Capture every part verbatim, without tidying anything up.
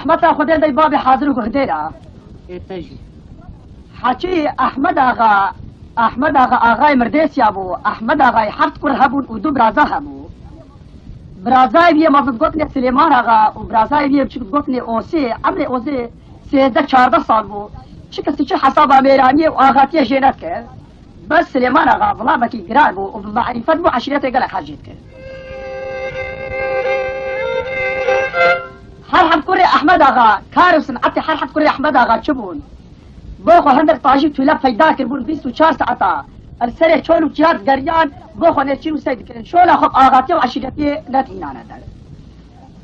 Meta Xwedê dey babê hazir û guhdêra. Ê te jî. Heçî Ehmed Axa, Ehmed Axa axayê Mirdêsiya bû. Ehmed Axayê heft kur hebûn û du biraza hebû. Birazayê wî yê mezin gotinê Silêman Axa û birazayê wî yê biçûk gotinê Osê. Emrê Osê sêzdeh çardeh sal bû. Çi kesî çi hesaba mêraniyê û axatiyê jê nedikir. Bes Silêman Axa zilamekî giran bû û bi merîfet bû, eşîretê gelek hej jê dikir. Her heft kurê Ehmed Axa, kar û sinetê her heft kurê Ehmed Axa çi bûn? Bo xwe hinek tajî tûle peyda kiribûn, bîst û çar saeta li serê çol û çiya digeriyan, bo xwe nêçîr û sey dikirin. Şola xwe bi axatiyê û eşîretiyê nedihînane der.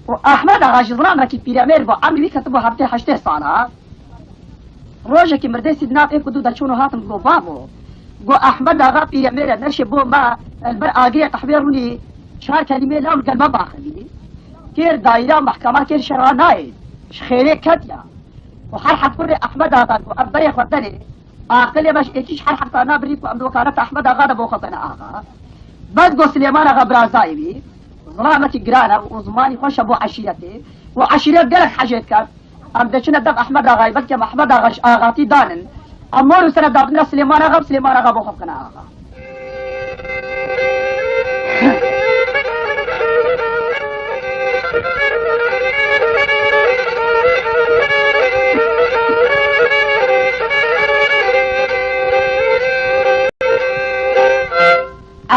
Û Ehmed Axa ji zilamekî pîremêr bû, emrî wî ketibû heftê heştê sala. Rojekî Mirdêsî di nav êk û du de çûn û hatin go bavo. Go Ehmed Axa pîremêr e, neşê bo me li ber agirê qehwê rûnî çar kelîmê law li gel me baxivî. Kêr dayîra mehkema kêr şera nayê. Ji xêrê ketiya. Û her heft kurê Ehmed Axa go ev berê xwe derê. Aqilê me ji êkî ji her hefta nabirî ku em di wekaleta Ehmed Axa de bo xwe bene axa. Bes go Silêman Axa birazayê wî. Zilamekî giran e û zimanî xweş e bo eşîretê. Û eşîret gelek hejê diket. Em diçine dev Ehmed Axayê, belke em Ehmed Axa ji axatî danin. Em mor û seneda bidine Silêman Axa û Silêman Axa bo xwe bikine axa.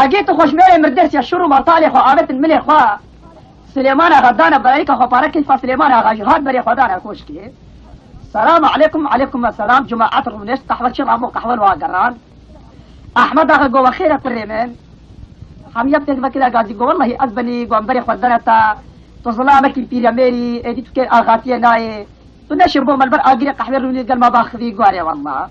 Egê tu xweşmêrê Mirdêsiya şûr û mertalê xwe avêtin milê xwe. Silêman Axa dane berayîka xwe pare, keyfa Silêman Axa jî hat berê xwe dane koşkê. Selam aleykum, aleykum selam, cemaet rûnişt, qehwe çi ramo qehwe li wa geran. Ehmed Axa go we xêr e kurê min. Hemiya pêk vekira gazî go wellahî ez benî go em berê xwe dane te. Tu zilamekî pîremêrî, êdî tu kêr axatiyê nayê. Tu neşê bo me li ber agirê qehwê rûnî gel me baxivî guarê wellah.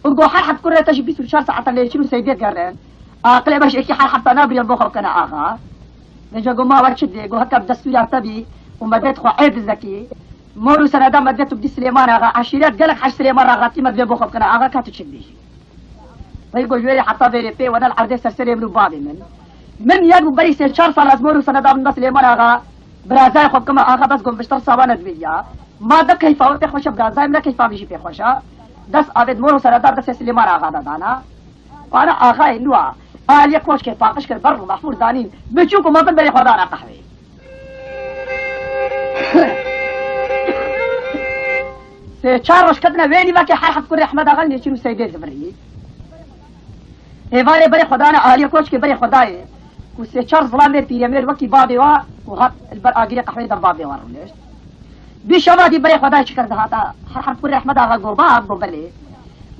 Û go her heft kurê te ji bîst û çar saeta lê çin û seydê gerin. Aqilê me ji êkî her hefta nabiriyan bo xwe bikene axa. Vêca go ma we çi dê, go heta bi destûra te bî û me dê tu xwe êv dizekî. Mor û seneda me dê tu bidî Silêman Axa, eşîret gelek heş Silêman Axa tî me divê bo xwe bikene axa ka tu çi dibêjî. Vey go ji wêrê heta vêrê pê wene li erdê ser serê min û bavê min. Min yek bû berî sê çar sal ez mor û seneda min da Silêman Axa, birazayê xwe bikime axa bes go min bi ji tirsa wan nedibêriya. Ma de keyfa wê pê xweş e, birazayê min de keyfa min jî pê xweş e. Dest avêt mor û seneda destê Silêman Axa de dana. Wana axayê nû a, aliyê koçkê paqij kir, berr û mehmûr danîn. Biçûk û mezin berê xwe dana qehweyê. Sê çar roj ketine wê nîvekê her heft kurê Ehmed Axa nêçîr û seydê zivirî. Êvarê berê xwe dane aliyê koçkê berê xwe dayê. Ku sê çar zilamê pîremêr wekî bavê wa ku hat li ber agirê qehwê de bavê wa rûnişt. Bî şeva dî berê xwe dayê çi kir dihata. Her heft kurê Ehmed Axa go bav go belê.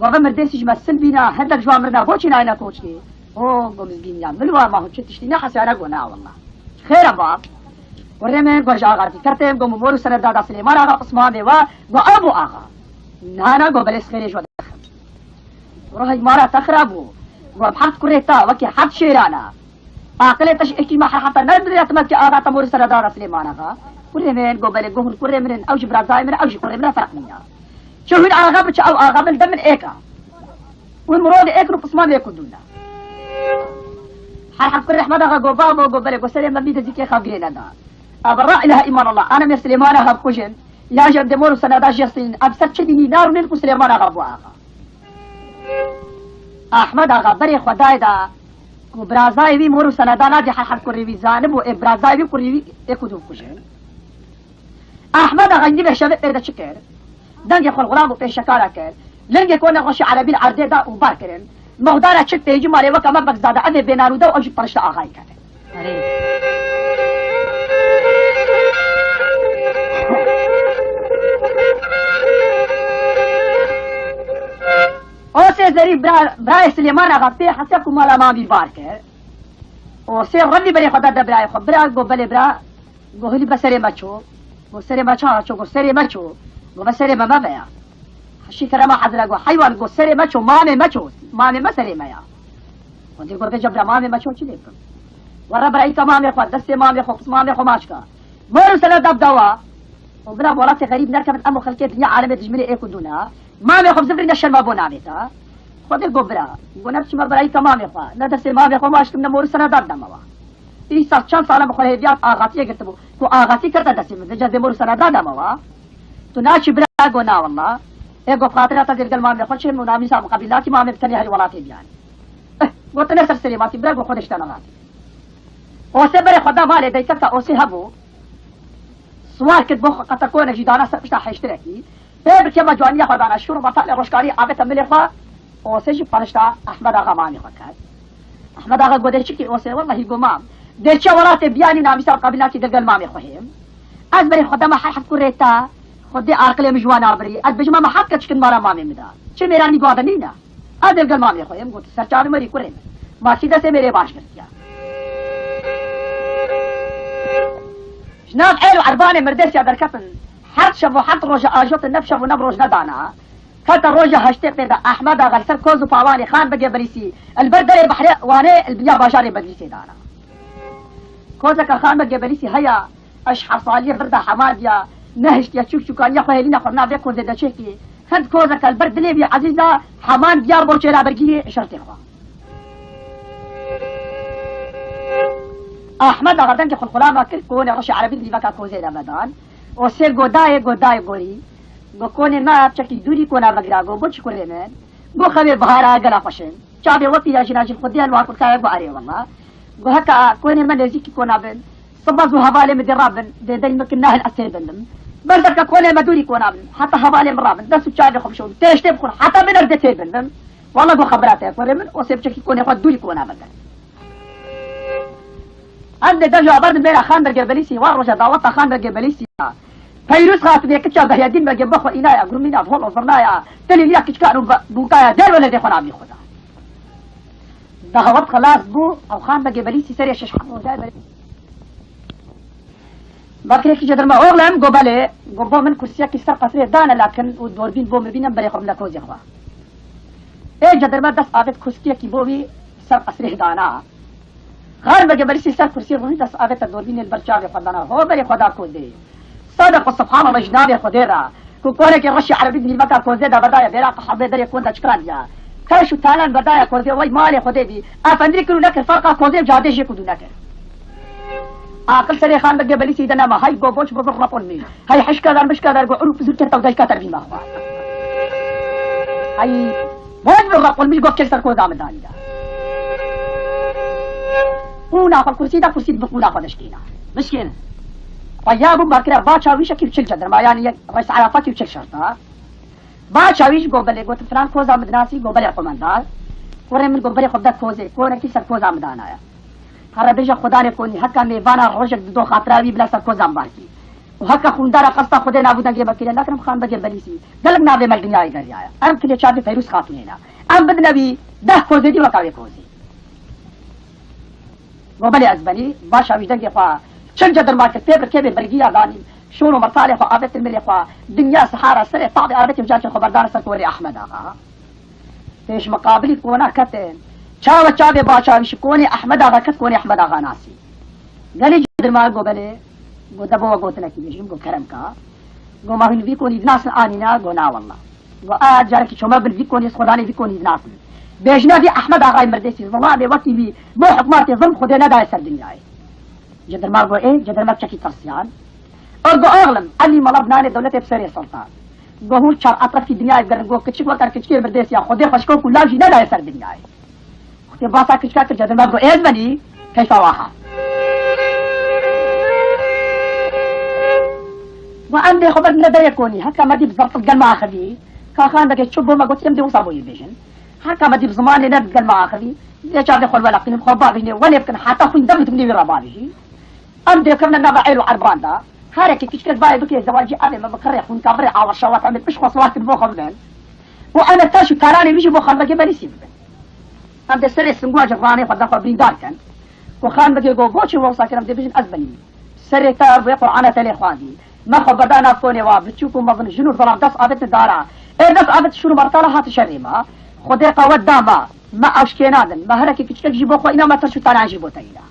Go ve Mirdêsî ji me sil bîna, hindek ji wan mirina, boçî nayne koçkê. O, go mizgîniya min wa ma hûn çi tiştî nehesiyane go na wella. Xêr e bab. Kurê min, go ji axatî ketim, go min mor û seneda da Silêman Axa, Osmanê wa, go ew bû axa. Nana go belê xêrê ji we dixim. Rohê mara te xirab bû. Go em heft kurê te, wekî heft şêran e. Aqilê te ji êkî me her hefta nediriya te me dikê axa te mor û seneda da Silêman Axa. Kurê min, go belê, go hûn kurê min in, ew jî birazayê min e, ew jî kurê min e, ferq nîne. Çi hûn axa bin, çi ew axa bin, dem min êk e. Hûn mirovê êk in û pismamê êk û dû ne. Her heft kurê Ehmed Axa go bavo, go belê, go serê me bî dizî kê xavgirê neda. Ebe la ilahe illallah, ana me Silêman Axa bikujin, ya jî em dê mor û seneda jê stînin, em ser çi dînî narûnin ku Silêman Axa bû axa. Ehmed Axa berê xwe dayê da ku birazayê wî mor û seneda nadî, her heft kurê wî zanibû, ê birazayê wî kurê wî êk û dû bikujin. Ehmed Axa nîvê şevê pê de çi kir? Dengê xwe li xulam û pêşekara kir. Lingê ku nexweşî erebî li erdê da û bar kirin. Mexdara çik têcî malê weke me Begzada, evê bênarûde û ew jî perişta axayî kete. Erê. O sê zerî bira, birayê Silêman Axa pê hese ku mala mamî bar kir. O sê revî berê xwe da de birayê xwe. Bira, go belê bira. Go hilî be serê me ço. Go serê me ça ço, go serê me ço. Go be serê me me veya. Heşî kerema hezira go heywan, go serê me ço, mamê me ço. Mamê me serê me ya. Go dê go vêca bira mamê me ço çi lê bikim? Werre birayîka mamê xwe, destê mamê xwe, mamê xwe maçka. Mor û seneda dawa. O bira welatê xerîb nerkevin, em û xelkê dinya alemê dijminê êk û dû ne. Mamê xwe bi zivirî ne şerma bo navê te. Xwedê go bira. Go ne biçime birayîka mamê xwe. Ne destê mamê xwe maçkim, ne mor û seneda deme wa. Îsa çend sal e min xwe hêviya axatiyê girtibû. Ku axatî kete destê min, vêca dê mor û seneda deme wa. Tu naçî bira? Go na walla. Ê go xatira te dê li gel mamê xwe çêm û namîsa min qebîl nakî, mamê bi tenê herî welatê biyanî. Eh, go tu ne ser serê matî bira, go xwe de ji te nehatî. Osê berê xwe da malê, deykek te Osê hebû. Siwar kir bo xwe qetekone jî dana ser pişta heştirekî. Pê bi kêfa ciwaniya xwe dana şûr û betalê rojkarî avête milê xwe. Osê jî panişta Ehmed Axa mamê xwe ket. Ehmed Axa go dê çikî Osê, wellahî go mam. Dê çi welatê biyanî namîsa qebîl nakî, dê gel mamê xwe hêm. Ez berê xwe dema her heft kurê te, xwe dê aqilê min ji wan nabirî. Ez bêjim, me heft keçik in mala mamê min da. Çi mêranî go de nîne. Ez dê gel mamê xwe hêm, got, ser çavê me rî kurê min. Masî destê mêrê baş girtiya. Ji nav êl û erbanê mirdêsiya derketin, heft şev û heft roja ajotin, ne bi şev û ne bi roj nedana. Heta roja heştê pê de Ehmed Axa li ser koz û pawanê Xan Begê Belîsî, li ber derê behrê Wanê, li binya bajarê Bedlîsê dana. Kozeke Xan Begê Belîsî heya, eş heft salî vir de heman diya, nehiştiye çûk çûkaniya xwe hêlîne xwe nav vê kozê de çêkî. Hind kozeke li ber dilê wî ezîz de heman diya bo çêlabergiyê şertê xwe. Ahmed Axa dengê xulxulama kir, konê reşê erebî di nîveka kozê de vedan. Osê go dayê, go dayê gorî. Go konê me çekî dûrî kona vegira, go bo çi kurê min? Go xewê bihara gela xweş in. Çavê wekî ya jina jin xwedî helwa kurkaya, go erê wella. Go heka konê me nêzîkî kona bin. Sibaz û hevalê min dê rabin, dê deng min kin nahil ez tê bindim. Berzerka konê me dûrî kona bin. Heta hevalê min rabin. Dest û çavê xwe bişon. Têştê bixwin. Heta bin ez dê tê bindim. Walla go xebera te kurê min, Osê bi çekî konê xwe dûrî kona veger. Em dê dev ji abar din bêra Xan Begê Belîsî, wa roja daweta Xan Begê Belîsî ya. Peyrûz Xatûnê kiça Behyedîn Begê bixwe înaya, gurmîna hol ozirnaya, tilîliya kiçkan û be-, bûkaya der weledê xwe navî xwe da. Dawet xilas bû, ew Xan Begê Belîsî serê şeş heft roja Belîsî. Bakirekî Cedirma, oxlem, go belê, go bo min kursiyekî ser qesrê dane lakin û dorbîn bo min bînin berê xwe bine kozê xwe. Ê Cedirma dest avêt kursiyekî bo wî ser qesrê dana. Xan Begê Belîsî ser kursiyê rûnî dest avête dorbînê li ber çavê xwe dana. Ho berê xwe da kozê. Sadeq û subhanallah ji navê Xwedê re. Ku konekî reşî erebî di nîveka kozê de vedaya bêraqa herbê derê kon de çikirandiya. Teş û talan vedaya kozê, wey malê Xwedê bî. Efendî kir û nekir, ferqa kozê û cadê jê ku dû nekir. Aqil serê Xan Begê Belîsî de nema. Hay go boç bozur rapon mî. Hay hişka der mişka der go urûp zûr kir tewdayka terbî maxwa. Hay boç bir rapon mî go kir ser koza min danî da. Qûna xwe kursî da, kursî bi qûna xwe deşkîna. Bişkêne. Peya bû bakire ba çawîşekî û çil cedirma, yanî yek reis Arafakî û çil şerta. Ba çawîş go belê, gotin filan koza min dinasî, go belê qomendar. Kurê min go belê xwe bide kozê, konekî ser koza min danaya. Here bêje Xudanê konî, heka mêvana rojek dido xatira wî bila ser koza min barkî. Û heka xwîndara qesta Xwedê navû dengê me kiriye, nakirim Xan Begê Belîsî. Gelek navê me li dinyayê geriyaya. Em kilê çavê Peyrûz Xatûnê ne. Em bidine wî deh kozê dî weka wê kozê. Go belê ez benî, ba çawîş dengê xwe çil cedirma kir, pê bi kêvê bergiya danî, şûn û mertalê xwe avêtin milê xwe, dinya sihara serê tavê avêtê û carkê xwe berdane ser korê Ehmed Axa. Pêş miqabilî kona ketin. Çawe çavê ba çawîşî konê Ehmed Axa ket, konê Ehmed Axa nasî. Gelî cedirma go belê, go de bo we gotinekî bêjim, go kerem ka. Go ma hûn vî konî dinasin anî na, go na wella. Go a carekî çoma bin vî konî, ez xwedanê vî konî dinasin. Bêjina vî Ehmed Axayê Mirdêsî, zilamê wekî wî bo hikmatê zilm Xwedê nedaye ser dinyayê. Cedirma go ê, cedirma çekî tirsiyan. Û go oxlim, Elî Mala binanê dewletê bi serê sultan. Go hûn çar etrafî dinyayê bigerin, go kiçik wekar kiçikê Mirdêsî ya, Xwedê xweşko ku lav jî nedaye ser dinyayê. Wextê basa kiçika kir, cedirma go ê ez benî, keyfa waxa. Go em dê xwe berdine derê konî, heka me dî bi zerfil gel me axivî, ka Xan Begê çû bo me gotî em dê wisa bo yê bêjin. Heka me dî bi zimanê ne bi gel me axivî, dê çavê xwe li we leqînin, xwe bavînê, welê bikin, heta xwîn dem dikin wî re bavêjî. Em dê kevne nava êl û erban de. Herekî kiçikek bayê bikê zewacî, evê me bi kirê xwînka birê awa şewat em ê pişt xwe siwar kin bo xwe bibin. Û em ê teş û taranê wî jî bo Xan Begê Belîsî bibin. Em dê serê singwa ji ranê xwe de xwe birîndar kin. Û Xan Begê go, boçî we wisa kir, em dê bijin ez benî. Serê te vê Qur'ana te lê xwendî. Me xwe berda nav konê wa, biçûk û mezin, jin û zilam dest avêtin dara. Ê dest avêt şûr û mertala hati şerê me. Xwedê qewet da me. Me ew şikê nadin. Me herekî kiçikek jî bo xwe îna, me teş û taran jî bo te îna.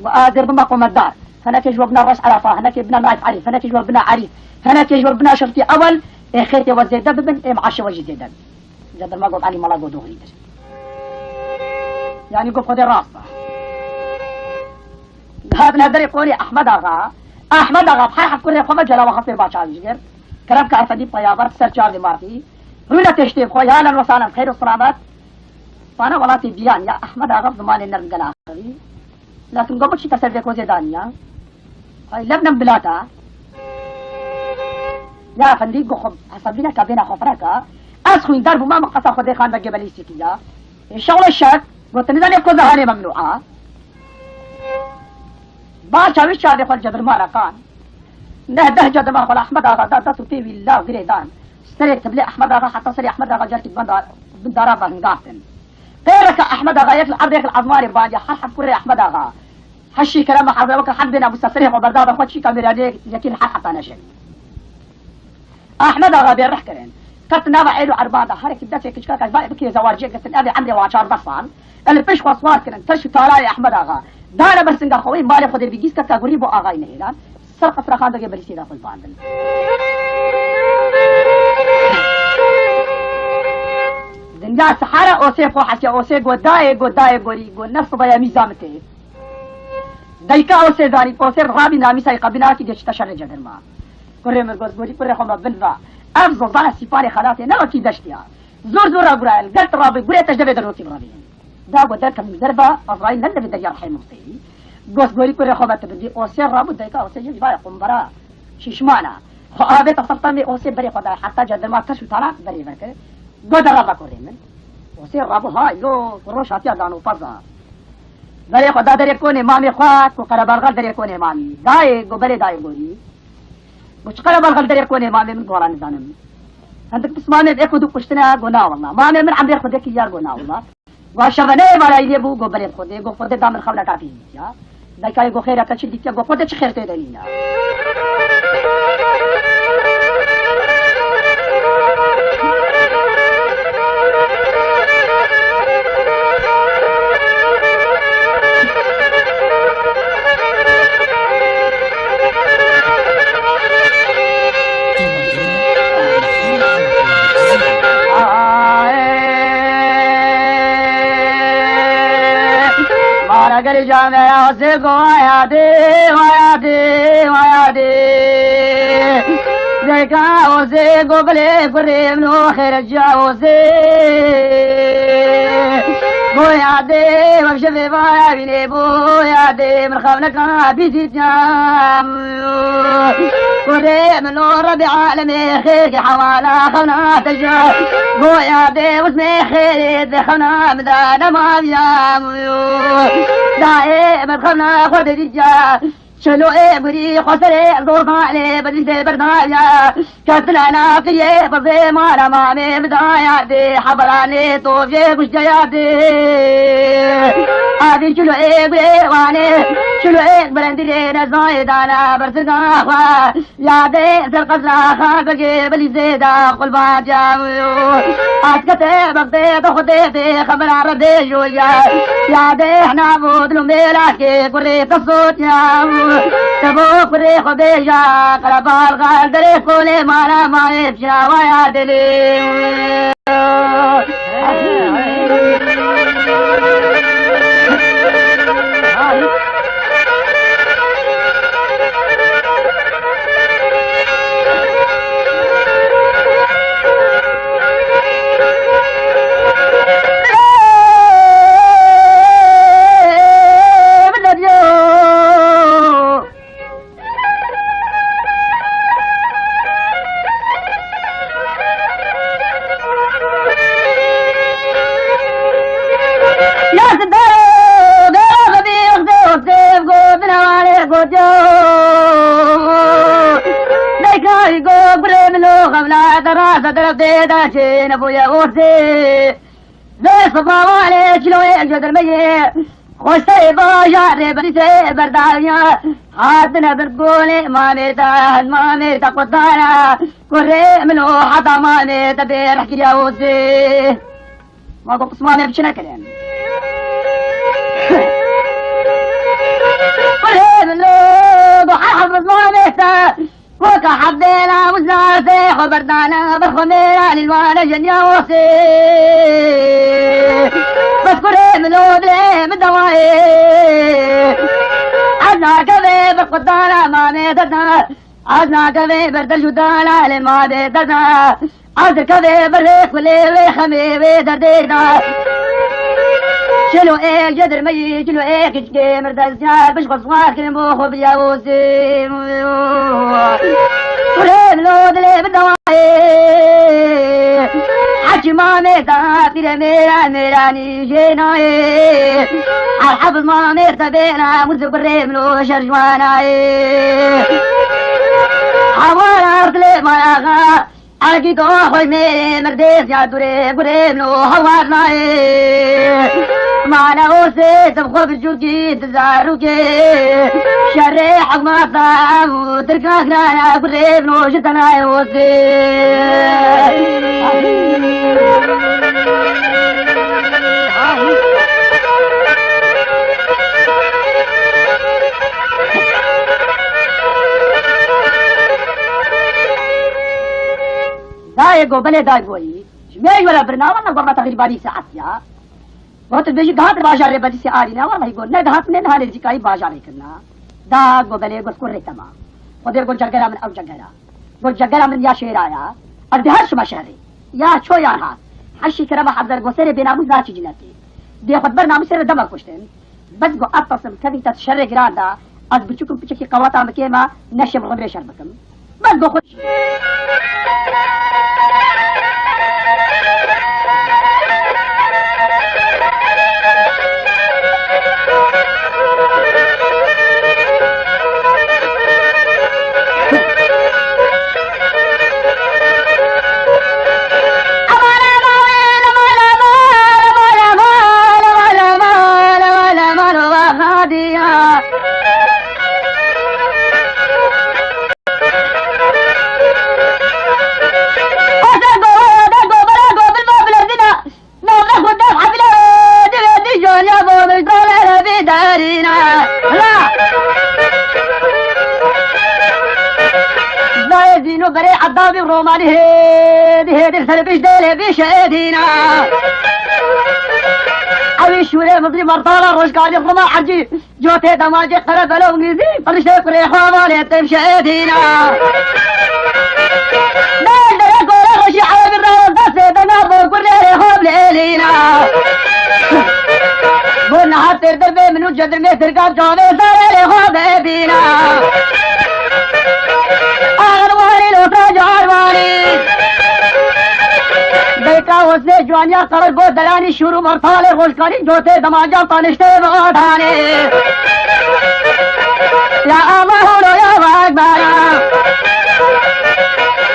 Û ez dê bime qomedar. Hinekê ji we bina Reş Erefa, hinekê bina Naif Erîf, hinekê ji we bina Erîf, hinekê ji we bina Şirtî Ewel, ê xêtê we zêde bibin, ê meaşê we jî zêde bibin. Cedirma got, Elî Mala got, doxrî dir. Yanî got, Xwedê rast e. Dihatin her derê konê Ehmed Axa. Ehmed Axa, her heft kurê xwe ve celawa hestê ba çavî jigir. Kerem ke efendî peyaver ser çardê martî. Rûne teştê xwe, ya len wesalan, xeyr û selamet. Vana welatê bîyan ya Ehmed Axa zimanê nerm gel axivî. Lakin go biçî te ser vê kozê daniya. Hay lebnem bilata. Ya efendî go xwe hesabîne ka bêna xwe fireka. Ez xwîndar bûma min qesa xwe dê xan de gebelî sîtiya. Înşallah şek, go te nizanê koza hanê memnû a. Ba çawî çavê xwe li cedirmana kan. Neh deh cadima xwe li Ehmed Axa da dest û pê wî la girê dan. Serê tiblê Ehmed Axa heta serê Ehmed Axa carkî bin dar-, bin dara ve hingaftin. Qêreke Ehmed Axa yek li erdê yek li ezmanê banciya her heb kurê Ehmed Axa. Heşî kerema hezre weke heb bêna bûsa serê xwe berda be xwe çîka mêranê yekî li her heta neşe. Ehmed Axa bê rih kirin. Ket nava êl û erban da, herekî destê kiçika ka va bikê zewarciyê girtin, ev ê emrê wa çardeh sal. El pişt xwe swar kirin, teş û talayê Ehmed Axa. Dane ber singa xwe wê malê xwe dê bigîz keka gurî bo axayî nehêlan. Ser qesra xan degê berîsê da xwe bandin. Dinya sehara osê xwe hesiya osê go dayê, go dayê gorî, go ne sibaya mîza min tê. Dayka osê zanî, osê rabî namîsayî qebînakî geçite şerê cedirma. Kurê min gozgorî kurê xwe me bin va. Ev zozana sîpanê xelatê ne wekî deştiya. Zor zor ra gurayel, gert rabî gurê te ji devê de rotî rabî. Da go derkem derva, Azraîl ne devê derya rehê min seyî. Gozgorî kurê xwe me tu bidî, osê rabû dayka osê jî vaya qumbara. Şîşmana. Xwe avê te serta vê osê berê xwe da, heta cedirma teş û tala berê veke. Go de rava kurê min. Osê rabû ha, yo, roş hatiya dano paza. Berê xwe da derê konê mamê xwe, ku qerebalxa derê konê mamî. Dayê, go berê dayê gorî. Go çi qerebalxa derê konê mamê min, go wela nizanim. Hindik pismamê ê ku du kuştine, go na wela. Mamê min emrê xwe dekî yar, go na wela. Go şeve ne êvarayî lê bû, go berê xwe dê, go xwe dê da min xewleka pî dîtiya. Dayka yê go xêra te çi dîtiya, go xwe dê çi xêr tê de nîna. Mara gel came ya se go ya de, wa ya de, wa ya de. Deka o se go bile kurê min o xêr ca o se. Bo ya de, wek ji vê vaya vînê bo ya de, min xewneka bî dîtiya. Kurê min o Rebî alemê xêr ke hewala xewna te ji. Bo ya de, wis me xêrê de xewna min da nemaviya. Dayê min xewna xwe de dîtiya. Çilo ê gurî xweserê zordanê bedî dê berdaya. Kesina nakiriye bazê mala mamê bidaya dê. Haberanê to vê guşteya dê. Adî çilo ê gurê wanê. Çilo ê berendî rê nezayê dana bersinga xwe. Yadê ser qezra xan begê belî zêda xulba cawiyo. Askete bextê de xudê bê xebera re bêjo ya. Yadê hena bo dilum bê lakê kurê te sotiya. Te bo kurê xwe bêja qerebal gal derê kolê mala mayê piyawa ya dilê. Vê sibawanê çiloyê cedirmeyê, xweşteyê bajarê berîsê berdaviya, hatine bir golê mamê te, mamê te qutara, kurê min o heta mamê te bê rehkiriya wozê. Ma go pismanê biçine kirin. Kurê min o go her hef pismanê te, Koka hebdêla wizartê xwe berdana ber xwe mêra lîlwana jeniya osê. Bes kurê min o dilê min dawayê. Ez nakevê ber xwe dana mamê derdar. Ez nakevê ber derj û dalalê ma bê derda. Ez dikevê ber rê xulê wê xemê wê derdê da. Çilo ê cedirmeyî, çilo ê xiçkê mir dezya, biş xwe swar kirin bo xwe biya wozê. Kurê min o dilê bidawayê. Hekî mamê da pîrê mêra mêranî jê nayê. Erheb mamê te bêna, murz kurê min o şer ji wan nayê. Hawar ard lê maya xa, ergî do xwe mêrê mirdê ziya durê gurê min o hawar nayê. Mala o sê dim xwe bi cûrkî di zarûkê. Şerê hewmata û dirka girana gurê min o ji tenayê o sê. Dayê go belê day goyî. Ji me were birina wala gorma te xîrbanî saet ya. Got dibêjî gihat bajarê bedîsê arîna wala go ne gihat ne niha nêzîkayî bajarê kirina. Da go belê got kurê tema. Xwedê got cergera min ew cergera. Got cergera min ya şêra ya. Ez dê her şima şehrê. Ya ço yan hat. Heşî kerema hezar go serê bênamûs naçî cinetê. Dê xwe ber namûsê re dema kuştin. Bes go ev tesim kevî te şerê giran da, ez biçûk û piçekî qewata bikêma, neşêm xwe şer bikim. Bes go xwe. Zayê zîno berê edabî romanî hêdî hêdî ser pişt dêlê bî şehêdîna. Ewî şûrê mizrî mertala rojkarî rima ercî. Cotê demacê qere belo ngîzî, firiştê kurê xwe valê tim şehêdîna. Derdere gore rojî erebî rawa destê dena bo kurê xwe bilêlîna. Bo niha têr derbê min û cedirmê tirkan çavê zarê xwe bebîna. Arwanî lota carwanî. Beyka wesê ciwaniya qewet bo deranî şûr û mertalê rojkarî cotê demacan taniştê bi otanê. Ya Allah û ya Ekber.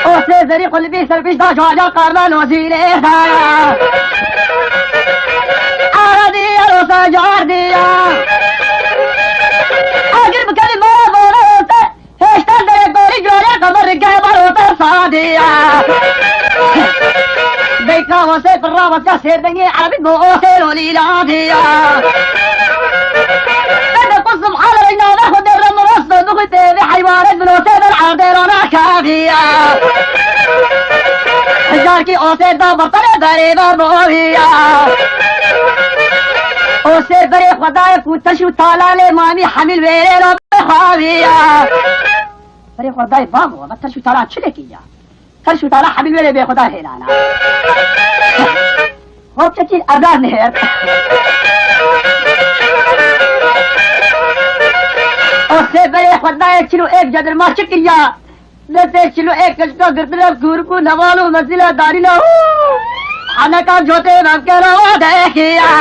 O sê zerî xulbî serpişta ciwaniya qarna nozîlê dara. Ara diya rosa car diya. Agir bikevî mara bona rosa. Hêşta derê gorî cware qemer rike barota sadiya. Beyka wase firra wasa sêrdengê erebî bo osê lolîla diya. Bede qusum ala reyna ve xwe derre mirasto bixwe tê ve heywanet bin osê der erdê rana kaviya. Hijarkî osê da bertele berê ve boviya. Osê berê xwedayê ku teş û talalê mamî hemîl wêrê ra Xaviya. Berê xwe dayê bavo, me terş û talan çi lekî ya? Terş û talan hemî wêrê bê xwe da hêlana. Xwe çekî erdar nihêr. O sê berê xwe dayê çil û êk cedir ma çi kiriya? Ne sê çil û êk keşka girtine kûrk û neval û mezîla darîna û. Haneka cotê mevkera wa dekiya.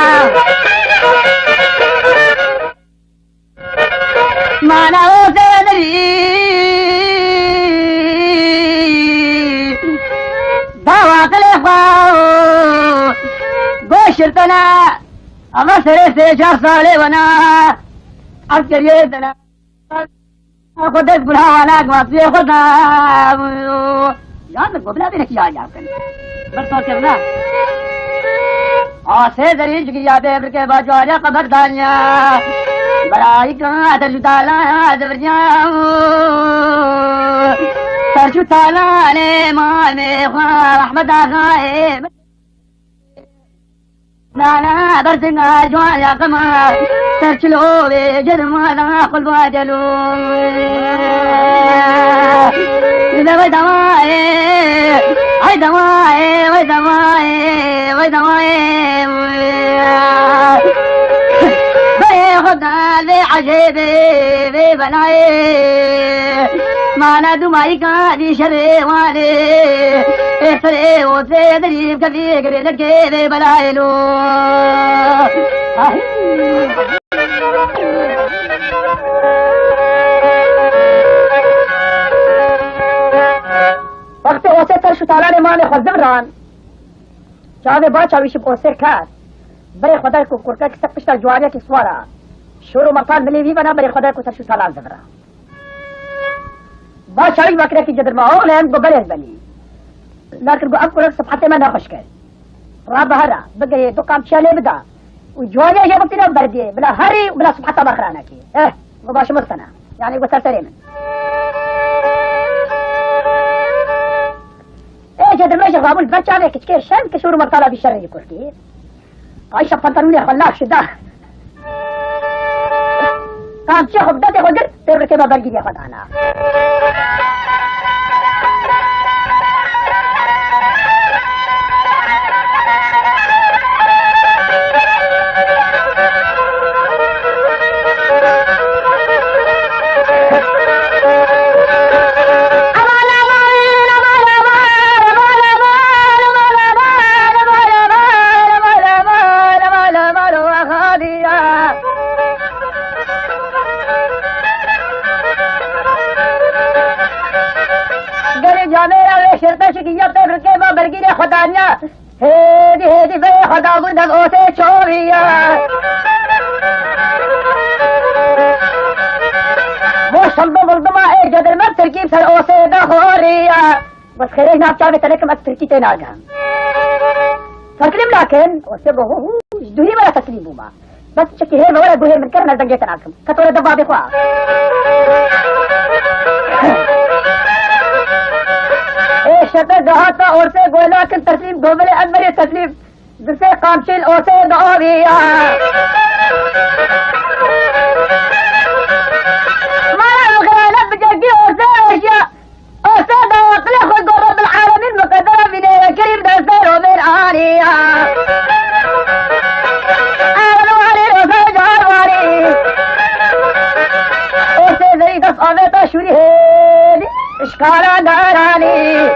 Mana o zêdirî dawa dilê xwe goşirtene. Ama serê sê çar salê wana. Askeriyê dene. Xwe dest guna wana guhatiyê xwe da. Yan min gobila bêne ki ya ya kin. Ber sor kirina. Asê derî cigiriya bê birke bacwariya qeber danya. Berayî ka dercû tala devirya. Dercû tala lê mamê xwe Ahmed Axayê. Nana berzinga cuan ya kama, ser çilo ve cermana kulba delo. Ve ve damae, ay damae, ve damae, ve damae. Ve Xuda ve acebe ve belae. Mana dumayî ka dî şerê wanê. Ê serê û tê derî kevî girê lekê vê belayê lo. Wextê Osê ser şûtalanê malê xwe ziviran, çavê ba çawîşî bi Osê ket. Berê xwe der ku kurkek ser pişta cuwariyekî siwar a. Şor û mertal milê vî vena berê xwe der ku ser şûtalan zivira. Va şawî vakirekî cedirma oxlem go belê benî. Lakin go ev kurek sibhetê me nexweş kir. Ra behera, bigihê du qamçiya lê bida. Û cuwaniya jê bifîne berdiyê, bila herî û bila sibheta me xira nekî. Eh, go başim sana. Yani go serserê min. Ê cedirme ji rabûn ber çavê kiçkê şem ki şûr û mertala vî şerê jî kurkî. Ayşe pantalonê xwe laş da. Qamçiyê xwe bi destê xwe girt, têbrikê me bergîrê xwe dana. Gelê camêra wê şirte şikî ya têbrikê me bergîrê xwe daniya. Hêdî hêdî vê xwe da bûn dev Osê çoriya. Bo şildi vildima ê cedirme tirkî ser Osê de xoriya. Bes xêrê nav çavê te nekim ez tirkî tê nagihim. Teslîm nakin, Osê go hu hu, ji dûrî me re teslîm bûma. Bes çekî hêr me were guhê min kevin ez dengê te nakim. Ke tore de babê xwe. Ê şepe dehata Osê go nakin teslîm, go belê ez berê teslîm. Di sê qamçîl Osê diaviya. Mala xirane bi cegî Osê eşya. Osê da aqilê xwe go Rabbil Alemîn muqedera vînê ye kirî bi destê Romêr aniya. Erwarî Osê carwarî. Osê zerî dest avêta şûrî hêdî. Şkala daranî.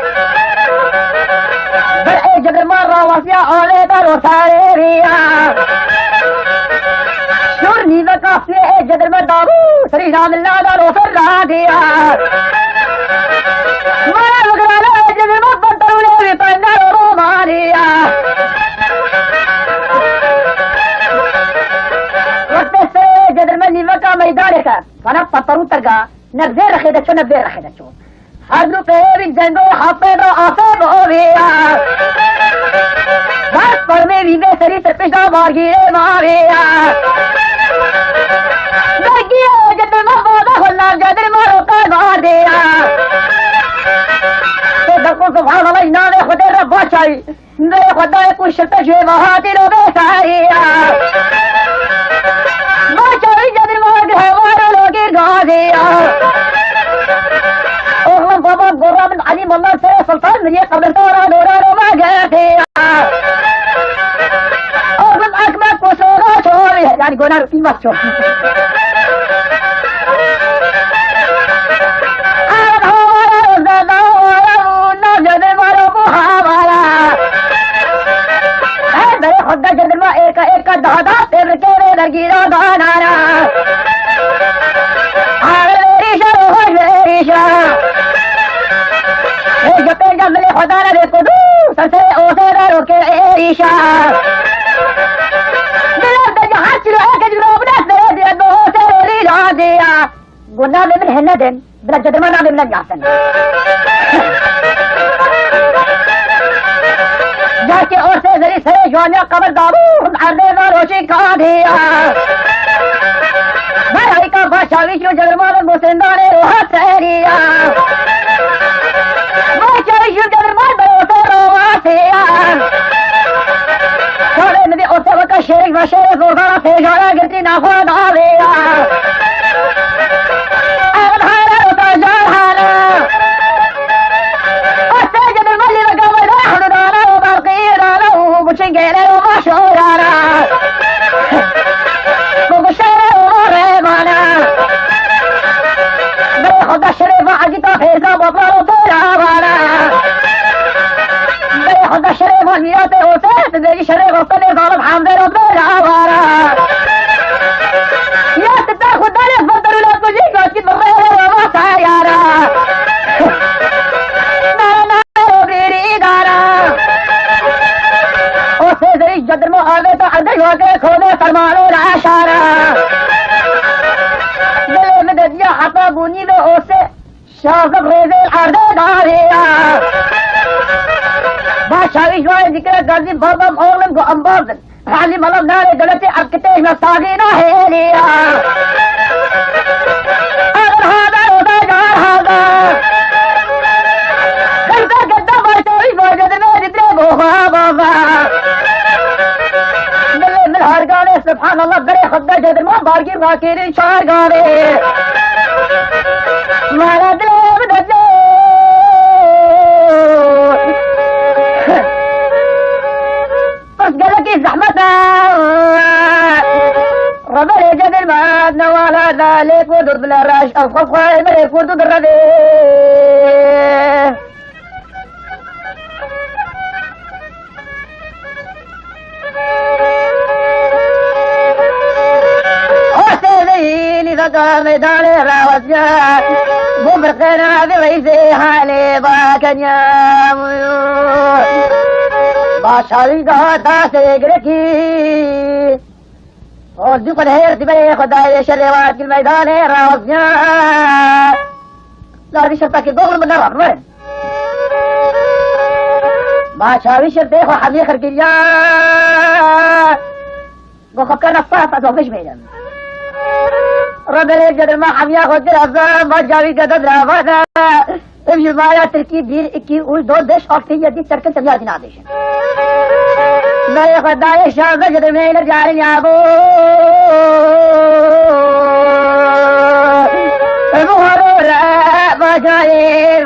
Ber ê cedirma rawasiya avê daro sarê riya. Şûr nîveka fiyê ê cedirme dabû, serî namilla daro ser radiya. Mala migrana ê cedirme pantalonê wî tayna romaniya. Wextê serê ê cedirme nîveka meydanê ke, kana pantalon terga. Ne bi vê rexê de ço, ne bi vê rexê de ço. Her du peyevîn cengo hafê de afê bi ovî ya. Bas parmê vî vê serî tirpiş da margîrê mavî ya. Dergî ya, cedirma bada xwe nav cedirma roka gardê ya. Tê deqû subhanallah navê Xwedê re baş çayî. Vê Xwedayê ku şirte jê ve hatî lo bê sariya. Ma çavî cedir ma gihewar û lo gîr gaziya. Oxlum baba gora min Elî Molla Seyê Sultan min yê qebirstana dora ro ma getiya. Oxlum ekmek ku sora çorî, yani gonar pîmas çor. Her berê xwe da cedirma êrka êrka dahada têbrikê vê dergîra danana. Ağır êrîşa rohoj ve êrîşa. Ê ji pênca milê xwe dane vê kudû, ser serê osê de rokê êrîşa. Diler de her çilo eke ciro bide serê diye do osê rî ladiya. Go navê min hene din, bila cedirma navê min neyartin. Carkê osê zerî serê juaniya qebir dabû, him erdê ve roşî kadiya. Berayka başa wî şû cedirma ve mosindanê roha seriya. Başa wî şû cedirma ve osê rovasiya. Çavê min vê osê Xwe daviya. Ev hale û bajar hale. Û sêcê dilmelî ve gavê de hewlûdana û berqî dana û buçingêne û maşorana. Û guştene û rêvana. Berê xwe da şerê va egîta fêza botlar û têra vana. Berê xwe da şerê va mîratê û sê, tu dêjî şerê va sedê zalim hemdê û têra vana. Ya tu te xwe danê va derûla kujî, gaskî bi rê ve va sayara. Nara nara bêrî dara. O sê zerî cedirma avêta erdê wake kone fermano la şara. Dilê min de diya heta bûnî ve o sê şazim rêzê erdê daviya. Ba şawî ji wayê dikire gazî babam oğlum gu embazin. Halî mala nare dewletê ev kitêj me savî nahêlî ya. Ev hada û bejar hada. Kırka kırka başlamış başladı ve dibre boğa baba. Dilê min hargane, subhanallah, berê xwe da cedirman bargî rakêrin çargane. Mala dilê min de. Bes gelekî zehmet e. Reberê cedil me newala da lê ku dur bile reş ev xwe xwe berê ku dur revê. Hostê zeyînî vega meydanê rawestiya. Bû birqena vê reîsê halê bakenya. Başarî da dastê girekî. Hostî xwe diher diberê xwe dayê şerê wat gil meydanê rawestiya. Lar vî şertekî goxil min nerat rin. Ma çavî şir dê xwe hemî xirkiriya. Go xwe kena saf ez xwe bişmênim. Rebelê gedir ma hemiya xwe kir ez ma çavî gede dravana. Em ji maya Tirkî bir, iki, üç, dört, beş, altı, yedi, sekiz, seviya dîna bêjin. Nayê xwe dayê şaze gedir meyne carî ya bû. Ebu Harûre bacayê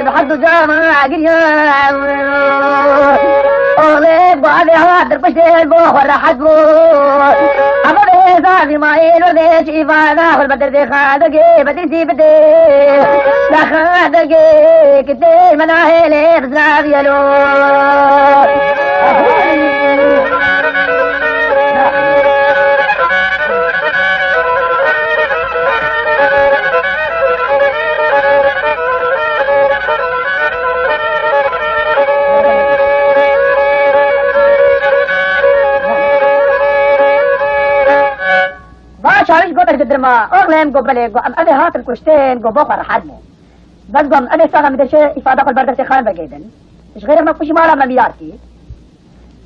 bi her du cama giriya. Oxlê bavê hatir piştê bo xwe rehet bû. Ama bê zavî mayê lo dê çî vana xwe bedir dê xadegê bedir zî bidê. La xadegê kitê mena hêlê bizaviyelo. Va çawiş got, erê dirma, oxlê min, got, belê, got, em evê hatin kuştin, got, bo xwe rehet bû. Bes got, em evê saxa min de çi îfada xwe li ber destê xan vegêdin. Ji xêrê me kuşî mala me mîrar kî.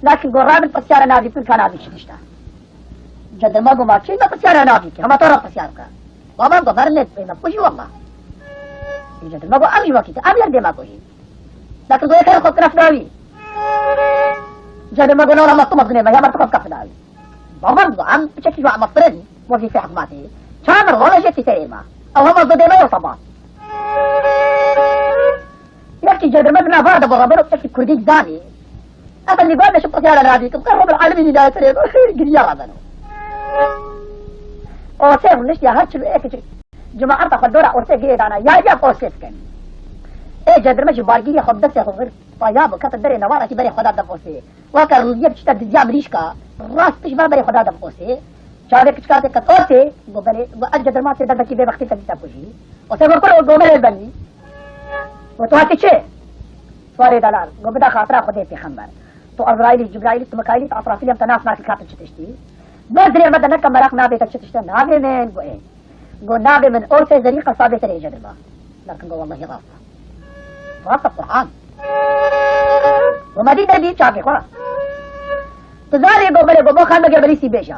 Lakin got, rabin pisyara navî kin ka navî çi tişt e. Cedirma got, ma çi me pisyara navî kin, hema to re pisyar bike. Baban got, verin lê me kujî wella. Cedirma got, em jî wekî te, em yer dê me kujî. Lakin got, yekê xwe kiref dawî. Cedirma got, no, no, me tu mezginê me, ya me tu xwe kiref dawî. Baban got, em piçekî ji we me firin, wezîfê hikûmetê. Çawa me wele jê tî serê me. Ew hema zodê me yo seba. Yekî cedirme di nava de bixebin û yekî kurdî zanî. Efendî, got, me şi pisyara navî kim, qe Rabbil Alemîn hidayet rê bo, xêr giriya rabeno. Osê rûniştiya her çil û yekî çi-, cemaeta xwe dora osê girê dana, ya ya osê dikin. Ê cedirme ji bargîrê xwe bi destê xwe vir, paya bi kete derê newara kî berê xwe da dev osê. Weke rûviyê bi çita diziya mirîşka, rast pişt ve berê xwe da dev osê. Çavê kiçika tê qet osê, go belê, go ev cedirma tê derbekî bê bextî te dîsa kujî. Osê go kuro, go belê benî. Go tu hatî çi? Warê delal, go bida xatira Xwedê pêxember. Tu Ezraîlî, Cibraîlî, tu Mikaîlî, tu Asrafîlî, em te nas nakî katin çi tiştî. Bes dirê me de neke meraq navê te çi tişt e, navê min, go ê. Go navê min Osê Zerî qesabê serê cedirma. Lakin go wellahî rast e. Rast e Qur'an. Go me dî derdî çavê xwe. Tu zarê go belê go bo xan me gel belî sî bêja.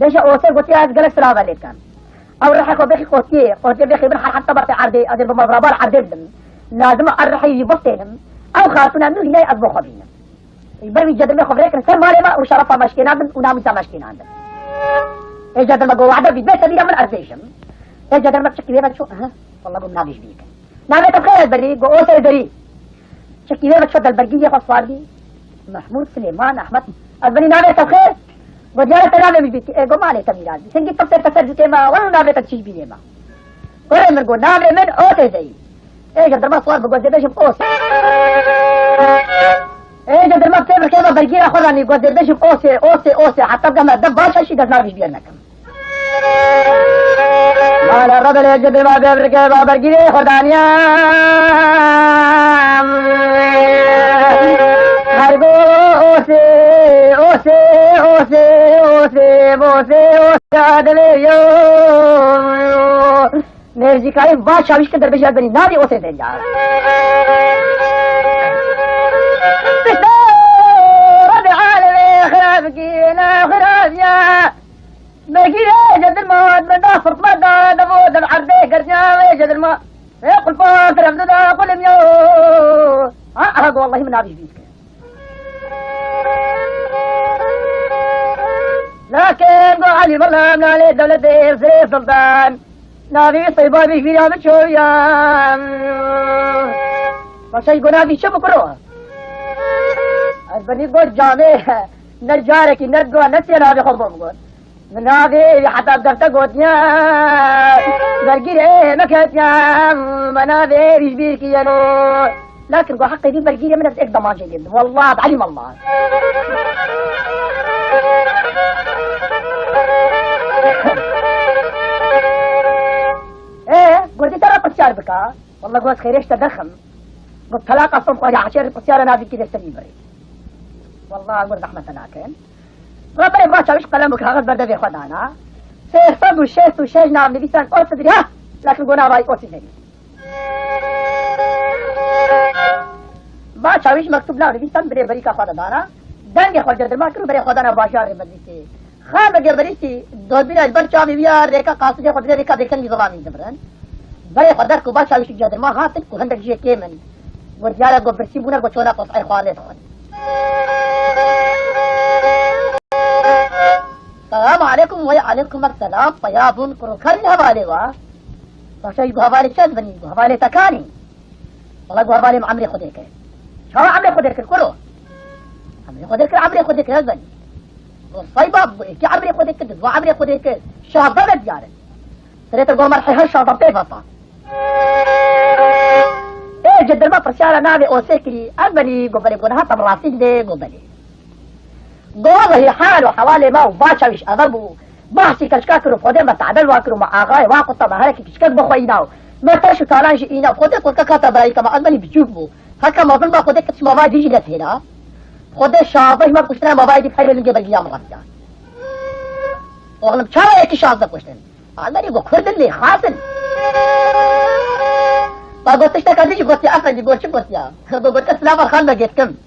Bêje Osê gotiya ez gelek silava lê dikim. Ew rihê xwe bêxî qotiyê, qotiyê bêxî bin her heta bertê erdê, ez ê bi mevrabar erdê bidim. Lazim e ev rihê wî bistênim. Ew xatûna min hînayê ez bo xwe bînim. Ber wî cedirmê xwe virêkin ser malê me û şerefa me şikênandin û namûsa me şikênandin. Ê jandarma go wade bî, bê te bîra min ez bêjim. Ê jandarma çikî wê ve çû, aha, walla go min navê ji bîr kir. Navê te bi xêr ez berî, go Osê derî. Çikî wê ve çû delbergî yê xwe swarî. Mehmûd, Silêman, Ehmed. Ez benî navê te bi xêr? Go diyar e te navê min ji bîr kir. Ê go malê te mîran bî. Hingî tirsê te ser cûkê me, welo navê te çi ji bîrê me. Kurê min go navê min Osê deyî. Ê jandarma swar bi go ez ê bêjim Osê. Ê jandarma pê bi xêr ve bergîra xwe danî, go ez ê bêjim Osê, Osê, Osê. Heta bigihme deh baş e, şî dest navê ji bîr nekim. Mala rebelê cedê ma bê birke ma bergîrê xwe daniya. Her go Osê, Osê, Osê, Osê, Osê, Osê, divê yo. Mêrzîkayê va çawîş ki derbêjî ez benî navê Osê Derya. Pişta Rebê alemê xirab kî, na xirab ya. Mergî ê cedirma, me da fırtma da, devo del erdê gerdiya ê cedirma. Ê qulpa, terem da, qulim yo. Ha, aha, go, wallahî min navî bî. Lakin go Elî Mela, nalê dewletê, sirê sultan. Navî Seyba bî, vîra min çoya. Paşayî go navî çi bikuro? Ez benî go camê, ner carekî, ner dua, ne sê navê xwe bom got. Min navê wî heta bi defte gotiye, bergîrê me ketiye, me navê wî ji bîr kiriye lo. Lakin go heqê vî bergîrê min ez êk demancê lê bidim. Wallah, bi elîm Allah. Ê, go dê te re pirsyar bika. Wallah, go ez xêrê ji te derxim. Go telaka som xwe ya, eşêr pirsyara navî kî dê serî birê. Wallah, go zehmet te nakin. Rebelê va çawîş qelem û kaxez ber devê xwe dana. Sê sed û şêst û şeş navnivîsan Osî derî, ha! Lakin go nava wî Osî derî. Va çawîş mektûb navnivîsan birê berîka xwe de dana. Dengê xwe cedirma kir û berê xwe dana bajarê Bedlîsê. Xan Begê Berîsî, dorbîna li ber çavê wî ya, rêka qasidê xwe dide, rêka bêkengî zilamî dibirin. Berê xwe derk û va çawîş û cedirma hatin ku hindek jê kêm in. Go diyar e, go birsî bûne, go çona qosay xwarê dixwin. Selamu aleykum, wey aleykum selam, peya bûn, kuro kerî hevalê wa. Paşa jî go hevalê çend binî, go hevalê te kanî. Wala go hevalê min emrê Xwedê kir. Çawa emrê Xwedê kir, kuro? Emrê Xwedê kir, emrê Xwedê kir, ez benî. Go Seyba, go êkî emrê Xwedê kir, du emrê Xwedê kir. Şazdeh ve diyar in. Serê te go merhê her şazdeh pê veta. Ê, cedirma pirsyara navê Osê kirî, ez benî, go belê, go niha te bi rastî didê, go belê. Go wellehî hal û hewalê me û va çawîş eve bû. Bahsî keçika kir û Xwedê me tadel wa kir û me axayê wa qutana herekî kiçikek bi xwe îna û me teş û talan jî îna. Xwedê kutkek hate birayîka me, ez benî biçûk bû. Heke mezin ba Xwedê kir çima va dî jî ne têra. Xwedê şazdeh me kuştine, me va êdî bi heyrê lingê belgiya min rediya. Oxlim çawa êkî şazdeh kuştin? Almanî go Kurd in lê xas in. Ba go tişteka din jî gotiya efendî, go çi gotiya? Go gotiya silav xan Begê dikim.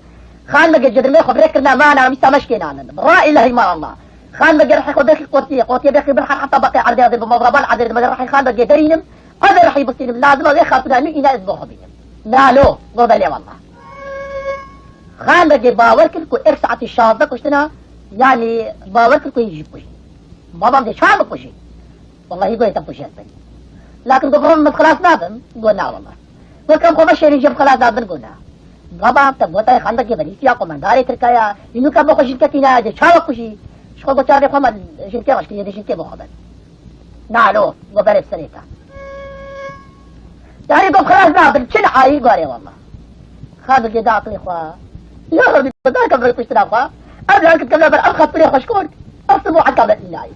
Xan Begê cedirmê xwe bi rê kirine me, ana mîsa me şikênanin. Bi ra îlehî ma Allah. Xan Begê rihê xwe bêxî qotiyê, qotiyê bêxî bir her heta beqê erdê, ez ê bi mevraban erdê, ez ê rihê Xan Begê derînim. Ez ê rihî bistînim. Lazim e wê xatûna nû îna ez bo xwe bînim. Na lo, go belê wallah. Xan Begê bawer kir ku êk saetî şazdeh kuştina, yanî bawer kir ku yî jî kujî. Babam dê çawa bikujî? Wellahî go yê te bikujî ez benî. Lakin go babam min xilas nadim, go na wallah. Go kem xwe veşêrîn jê bi xilas nabin, go na. Baba te gota Xan Begê Berîsî ya, qomendarê Tirka ya, yî nûka bo xwe jinkekî nayê, dê çawa kujî? Ji xwe go çavê xwe me jinkê xwe şikiriye, dê jinkê bo xwe ben. Na lo, go berê serê te. Yanî go xilas nabin, çi niha yî gorê walla. Xan Begê da aqilê xwe. Ya Rebî, go da kevre kuştina xwe. Ev lan kit kevre ber, ev xatirê xwe şikort. Ev sibû heta me înayî.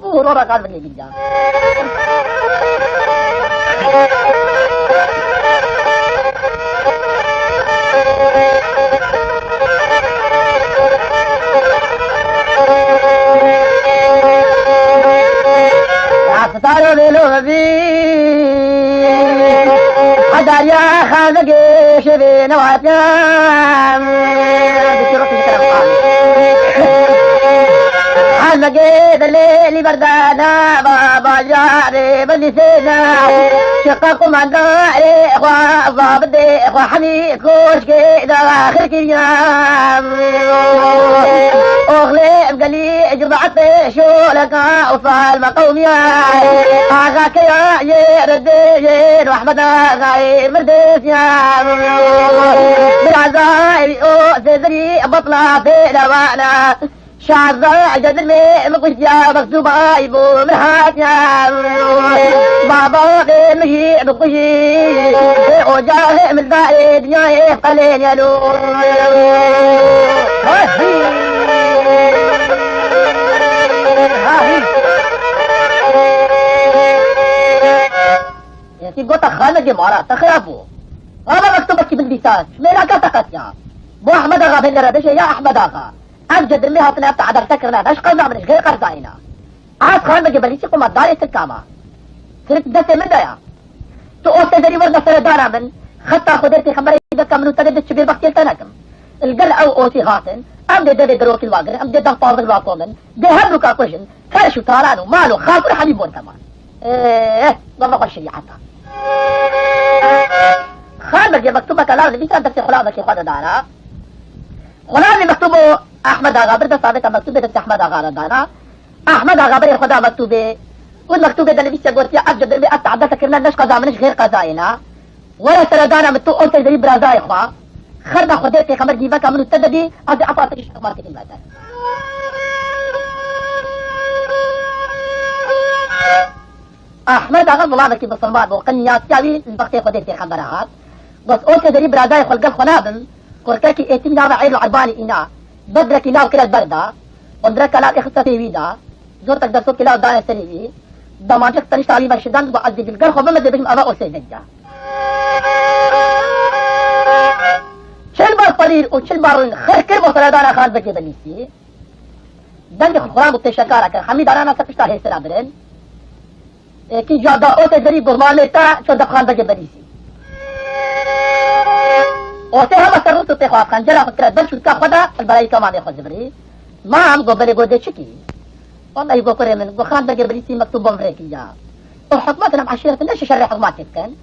Bu horo ra Xan Begê giriya. Saro vêlo vebî. Heda ya Xan Begê şevê newatiya. Mege delê lî berdana, ba bajarê bendîsêna. Şiqa kumandarê xwe, zabitê xwe hemî koşkê daxir kiriya. Oxlê ev gelî cemaetê şoleka û salme qewmiya. Axa keya yê redê yê Rehmet axayê mirdêsiya. Birazayê o sêzerî batla pêlewana. Şarda egedir me min kuştiya, Mektûba ay bû min hatiya. Baba vê min jî bikujî, vê ocağê min dayê dinyayê qelên yelo. Yekî gota xanegê mala te xirab bû. Ava mektubekî min dîsa, mêlaka te qetiya. Bo Ehmed Axa bêne re bêje, ya Ehmed Axa. Ev cedirmê hatine ev te edarte kirine, ne ji qeza min, ji xêr qezayê ne. Ez Xan Begê Belîsî, qumetdarê Tirka me. Tirk destê min de ya. Tu o sêzerî werne seredana min, xeta Xwedê pêxemberê beke min û te de çi bêbextiyê te nekim. Li gel ew otî hatin, em dê devê dirokî li wa girin, em dê deh pazdeh li wa komin, dê her nûka kujin, ferş û talan û mal û xatir hemî bon te man. Êh, gava xwe şerîeta. Xan Begê mektubeke lav nivîsa destê xulamekî xwe de dana. Xulamê mektûbo Ehmed Axa bir dest avêta mektûbê destê Ehmed Axa re dana. Ehmed Axa berê xwe da mektûbê. Û mektûbê de nivîsiye gotiye, ev cedirmê ev te edarte kirine, ne ji qeza min, ji xêr qezayê ne. Were seredana min, tu o sêzerî birazayê xwe. Xerda Xwedê pêxember gîveka min û te de bî, ez ê efa te jî şexmatê kim vete. Ehmed Axa zilamekî misilman bû, qeniyatiya wî li bextê Xwedê pêxembera hat. Got, o sêzerî birazayê xwe li gel xwe nabim, kurkekî êtîm nava Eyrul Erbanî îna, bedrekî law kire li ber da, qundreka law êxiste pê wî da, cotek dersokî law dane serê wî, damancek tenişta wî ve şidan, got, ez dê li gel xwe bim, ez dê bêjim eva o sêzerî ya. Çil bar perîr û çil bar rûn xir kir bo seredana Xan Begê Belîsî. Dengê xwe xulam û pêşekara kir, hemî danana ser pişta hêsira birin. Êkî ca da o sêzerî guhmanê te ço def Xan Begê Belîsî. Osê hema ser rût û pê xwe xencera xwe kire ber çûrka xwe de, li berayîka mamê xwe zivirî. Mam go belê go dê çikî? Wellahî go kurê min, go Xan Begê Belîsî mektûb bo min rê kiriya. O hikmetin em eşîretin ne şi şerê hikmatê bikin.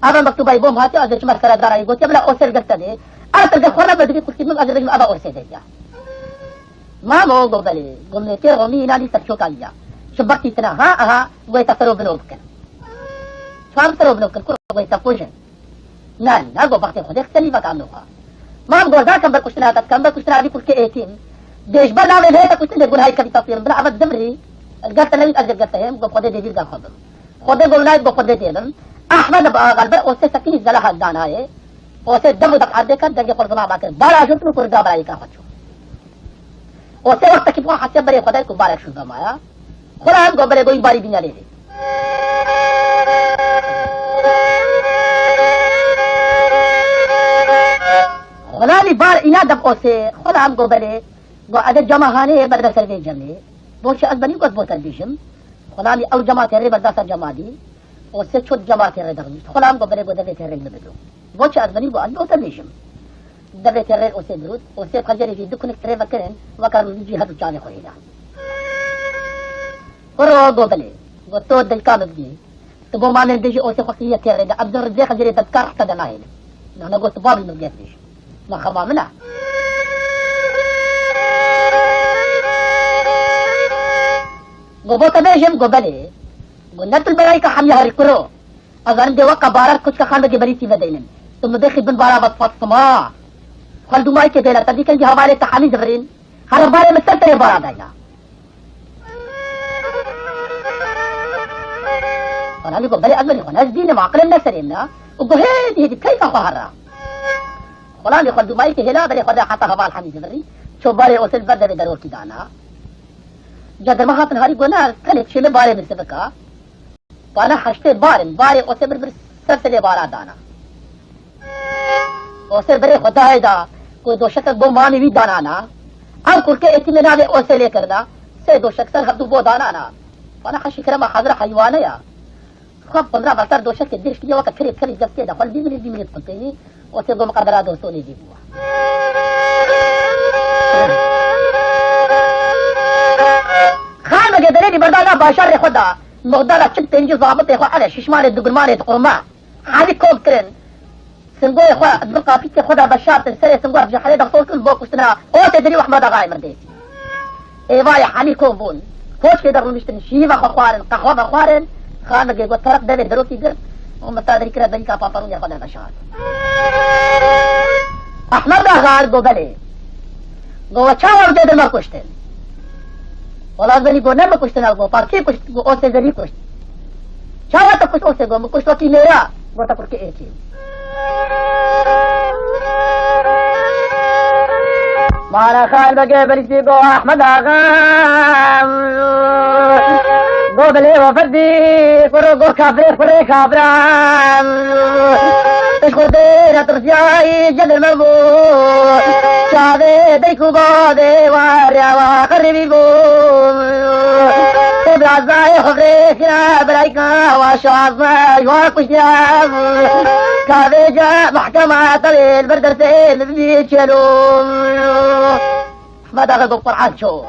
Ava mektûbayî bo min hatiye, ez ê çime seredana yî, gotiye bila o sêr gel te dê. Ez te gel xwe re be divê kurkî min, ez ê bêjim ava o sêr dê ya. Mamo go belê, go mêkê Romî îna lî serçoka lî ya. Ji bextî tine ha, aha, go ê te sero bino bikin. Çawa sero bino bikin, kuro go ê te kujin. Na, na, go bextê Xwedê xise lî veka min xwe. Mam go zan kember kuştina te, kember kuştina vî kurkê êtîm. Dê ji ber navê lê te kuştin dê gunahê kevî te fîr. Bila eve zivirî, gel te newît ez gel te hêm, go Xwedê dê vîr gel xwe bim. Xwedê go nayê go Xwedê dê bim. Ehmed bi axa li ber osê sekînî zela hal danayê. Osê dem û def erdê ket, dengê xwe li zilama kir. Bara jûtin û kurga birayîka xwe çû. Osê wextekî bi xwe hesiya berê xwe dayê ku barek şû zemaya. Xwe em go berê goyî barî bîne lê dê. Xulamî bar îna def osê. Xulam go belê. Go eve cema hanê ye berde ser vê cemê. Bo çi ez benî got bo te bêjim. Xulamî ew cema têrê berda ser cema dî. Osê çot cema têrê derxist. Xulam go berê go devê têrê li bido. Bo çi ez benî go ez bo te bêjim. Devê têrê osê birût. Osê xecerê jî du kunik têrê vekirin. Weka rûzî cî her du çavê xwe hêda. Kuro go belê. Go to dilka min bigî. Tu bo mamê min bêjî osê xwe kiriye têrê de. Em zin rizê xecerê te dikar heta de nahêlin. Na, na go tu babî min bigê bêjî. Ma xema min e. Go bo te bêjim, go belê. Go ne tu li berayîka hemiya herî kuro. Ez zanim dê weka barar kuçka Xan Begê Belîsî vedeynin. Tu min bêxî bin bara vet Fatma. Xwe li dûmayîkê bêne, te dî kengî hevalê te hemî zivirîn. Here barê min ser tenê bara dayna. Xulamî go belê ez benî xwe ne ez dînim, aqilê min ne serê min e. Û go hêdî hêdî keyfa xwe herra. Xulamî xwe dûmayîkê hêla berê xwe de heta heval hemî zivirî. Ço barê osê li ber devê derokî dana. Cedirme hatin harî go ne, tenê çêlê barê min sivika. Bana heştê barin, barê osê bir bir ser sivê bara dana. Osê birê xwe dayê da, ku doşekek bo mamê wî danana. Ew kurkê êtîmê navê osê lê kirina, sê doşek ser hevdû bo danana. Bana heşî kirema hazir heywane ya. Xwe qundra veser doşekê dirş kiriye weke kirê kirî deftê de xwe li bî minît bî minît qulpênî. Osê go miqedera dostonê jî bû. Xanimekê Delêlî berda nav bajarê xwe da. Muxdara çil pêncî zabitê xwe eve şişmanê digurmanê diqurma. Herî kom kirin. Singoyê xwe di bin qapîtê xwe de veşartin, serê singoya ji herê de xor kirin bo kuştina Osê Dirî û Ehmed Axayê Mirdê. Êvarê henî kom bûn. Koçkê de rûniştin, şîva xwe xwarin, qehwe vexwarin. Xanimekê got, terek devê dirokî girt û Mista Dirî kire berîka pantalonê xwe de veşart. Ehmed Axa got, belê. Got, we çawa ew cêdir me kuştin? Wela Zelî got, ne min kuştin ew, got, par kê kuşt? Got, Osê Zelî kuşt. Çawa te kuşt Osê? Got, min kuşt wekî mêra. Got, te kurkê êkê. Mala Xanimekê Belîsî got, Ehmed Axa. Got, bilê we ferdî, kuro got, kafirê kurê kafiran. Pişt xwe tê re tirsiyayî cêdir me bû. Çavê dayik û bavê wa rêya wa qeribî bû. Tê birazayê xwe rêkira birayka wa şazme wa kuştiya. Ka vêca mehkema tevê li ber dersê min bî çêlo. Ehmed Axa got, Qur'an ço.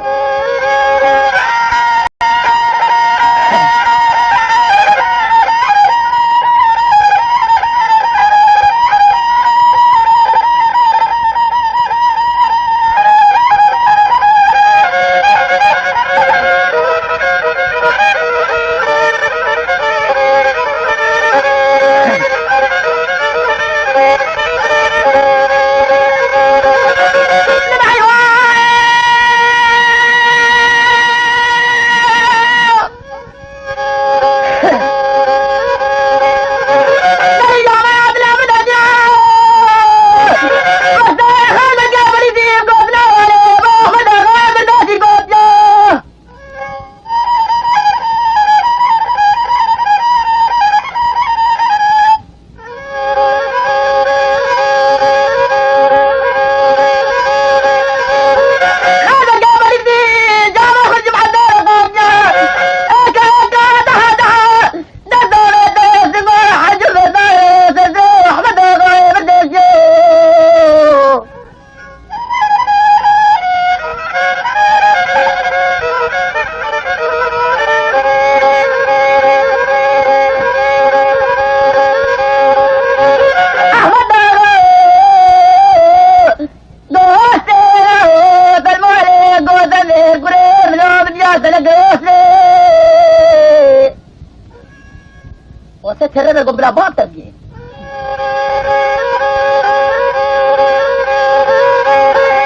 Ose tere ber got bila bab te bigê.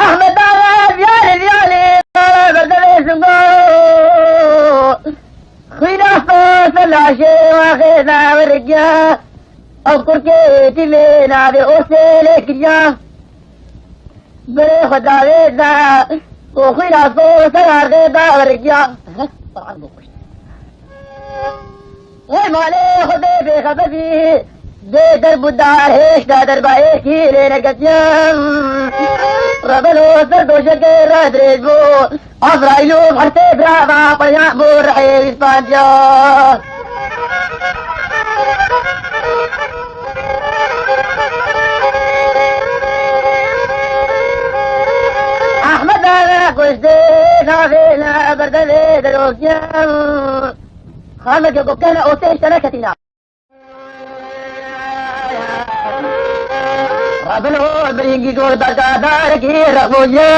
Ahmet Axa viyalê viyalê berdevê singo. Xwîna xwe ser laşê waxê da wergiya. Ew kurkê tîvê navê Osê lê kiriya. Berê xwe dawê da û xwîna xwe ser ardê da wergiya. Qur'an bû kuşt. Wey malê Xwedê bêxeber bî, dê derb û dar hêşta derbayê kî lê neketiyan. Rebelo ser doşekê re dirêj bû, Azraîl û hersê birava peyan bû rihê wî spandiya. Ahmet Axa kuştê navê ne berdevê derokiyan. Xanimekê got, kene Osê îşte neketîna. Rabin o biringî got, bergadarekî rexbûye.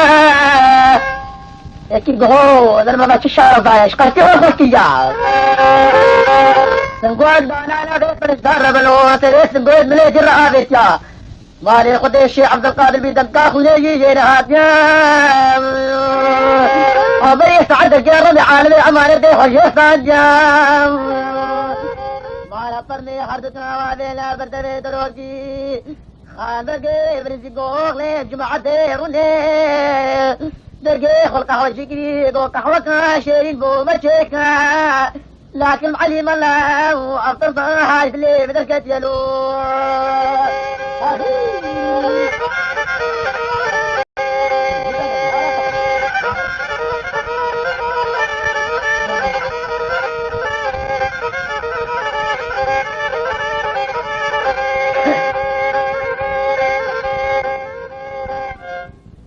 Ekî go, derma me çi şara daye, ji qasî xwe xweş kiriya. Singoyek dana navê Firişta Rebin o, serê singoyek milêtî re avêtiya. Malê Xwedê Şêx Ebdulqadir bî demka xwînê yî yê nehatiye. Aberê saet degê rebê alemê emanetê xwe jê standiye. Mala pernê her du tena wavê li ber devê derokî. Xanimekê birizî goxlê cimaetê rûnê. Dergê xwe li qehwecî kirî, got, qehweka şêrîn bo me çêke. Lakin Elî Mela û Eftir Sahar dilê min derketiye lo.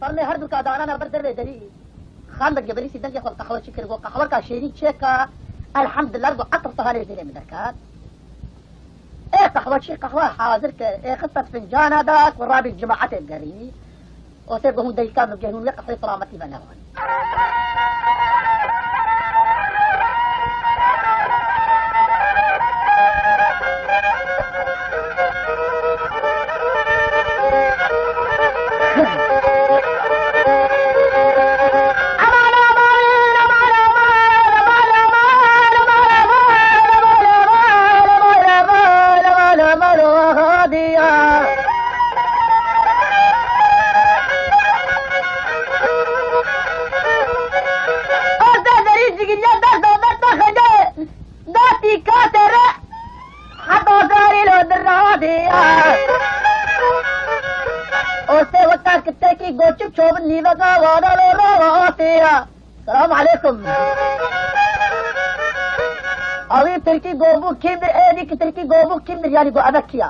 Pernê her du ka danana ber dervê derî. Kan bi gibirîsî dengê xwe qehwe çi kir, got, "Qehweka şêrîn çêka, elhamdulillah," got, "etir siharê ji dilê min derket." Ê qehweçî qehwe hazir kir, ê xiste fincana da ku rabî cemaetê gerî. Û tê bi hûn deyka bigihîn wê qehwê selametî ve nehwan. Heta zarî lo diradiya. Ose wekar kitekî goçik çobin nîvega wada lo rawatiya. Selam aleykum. Awî tirkî gobû kîmdir, êdî ki tirkî gobû kîmdir, yanî go eve kiya.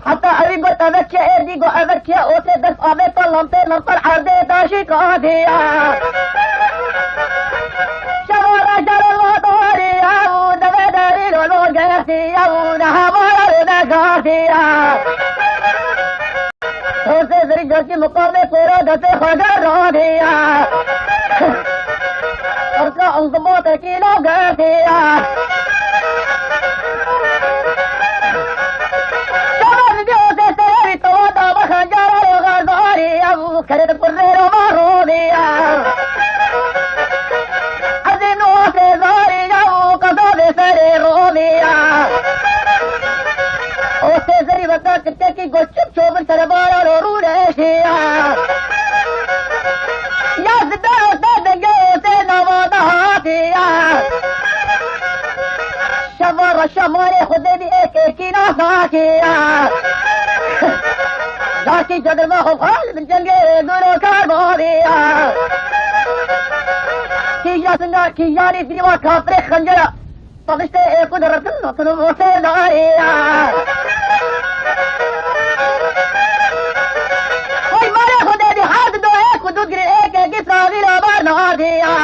Heta ewî got eve kiya, êdî got eve kiya, ose dest avêta lampê lampar erdê daşî kadiya. Şeva rajda lo lo doriya, û deve derî lo lo gerdiya, û neha mara lo de gardiya. Ose zerî carkî muqamê kora destê xwe gerdiya. Arka inzibatekî lo gerdiya. Şeva didî ose serevî tawa dava xencara lo gerdariya, û kerê de kurrê lo va rodiya. Ezî no ose zariya, û qezavê serê rodiya. Ose zerî weka kitekî goçik çobin serebara lo rûneşiya. Ya zidar ose denge ose nava dahatiya. Şeva reşa marê Xwedê bî êk êkî nasakiya. Dakî cedirma xwe xal bin cengê guro kar bariya. Kîja singa kîjanî dîwa kafirê xencera. Taniştê êku de retin natin û sêdariya. Oy mare Xwedê bî hard do êku dû girê êkekî sazî la bar nadiya.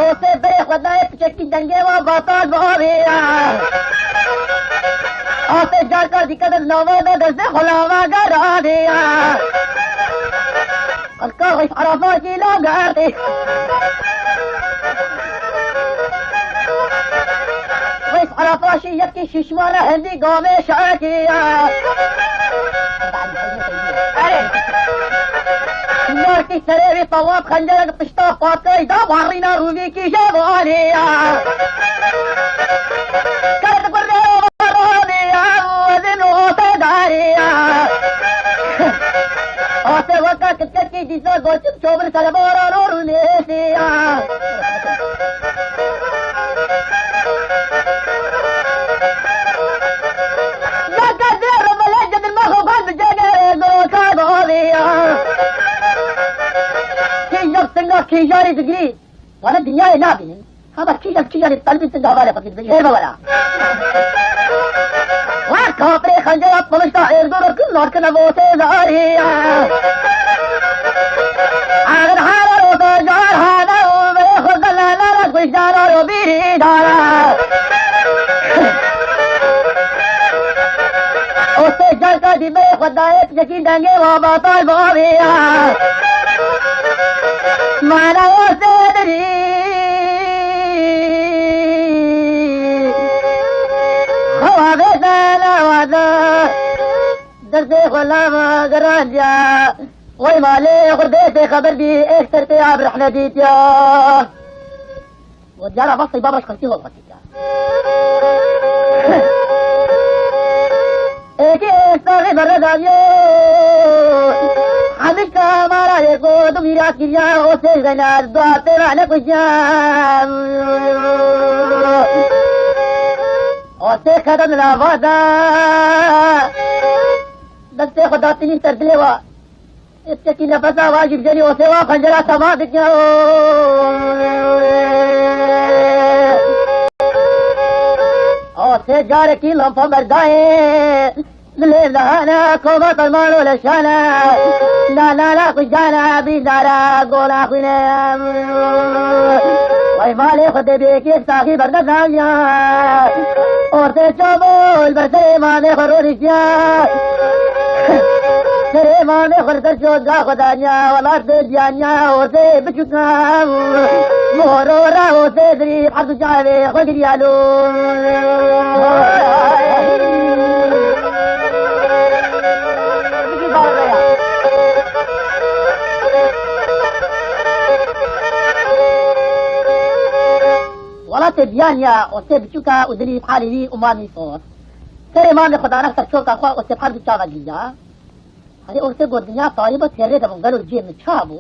Ose berê xwe dayê piçekî dengê wa batal bavê ya. Ase carka dîke de nava de destê xwe lava geradê ya. Alka xwe arafa kî la gerdê. Xwe arafa şî yekî şîşmana hendî gamê şakî ya. Erê. Yarkî serê wî tewaf xencerek pişta patkay da warîna rûvîkî jê vaniya. Kerd kurê vaniya, ezin û sedariya. Ase weka kitkekî dîsa goçik çovir serebara rûnêsiya. Kîjan singa kîjanî digirî. Wana dinyayê nabînin. Hema kîjan kîjanî telbî singa hevalê xwe digirî. Hêr be wela. Wa kafirê xencera piliş da êrgoro kin narkine votê zariya. Agir hara ro da car hara û bê xwe zelala ra gujdara ro bîrî dara. O sê carka dî bê xwe dayê piçekî dengê wa batal baviya. Mana o sê dirî. Xewa vê zana wa da. Derdê xwe lava gerandiya. Oy malê xwe dê tê xeber bî, êk ser tê ya bi rehne dîtiya. Got, yara bas, sey babaş xelkî holqetî ke. Êkî êk saxê berre daviyo. Hemişka mara yê got, mîras kiriya, o sê zenar, dua tê ve ne kujiya. O sê qedem lava da. Destê xwe datinî ser dilê wa. Yekî nefesa wa jî bijenî, osê wa xencera tema dike. Osê carekî lampa berdayê. Dilê dahane koma ferman û leşane. Na, na, na, kujana bîzara gola xwîne. Wey malê xwe dê bêkê saxî bernedaniya. Ortê çavol ber serê mamê xwe rûniştiya. Serê mamê xwe li ser çotga xwe daniya. Welat dê diyaniya ortê biçûka. Moro ra ortê dirî her du çavê xwe giriyalo. Welatê diyaniya, ortê biçûka û dilî halî wî û mamî sor. Serê mamê xwe dana ser çoka xwe, ortê her du çava giriya. Herê ortê got, dinya tarî bû, têrê de bûm, gelo cihê min ça bû?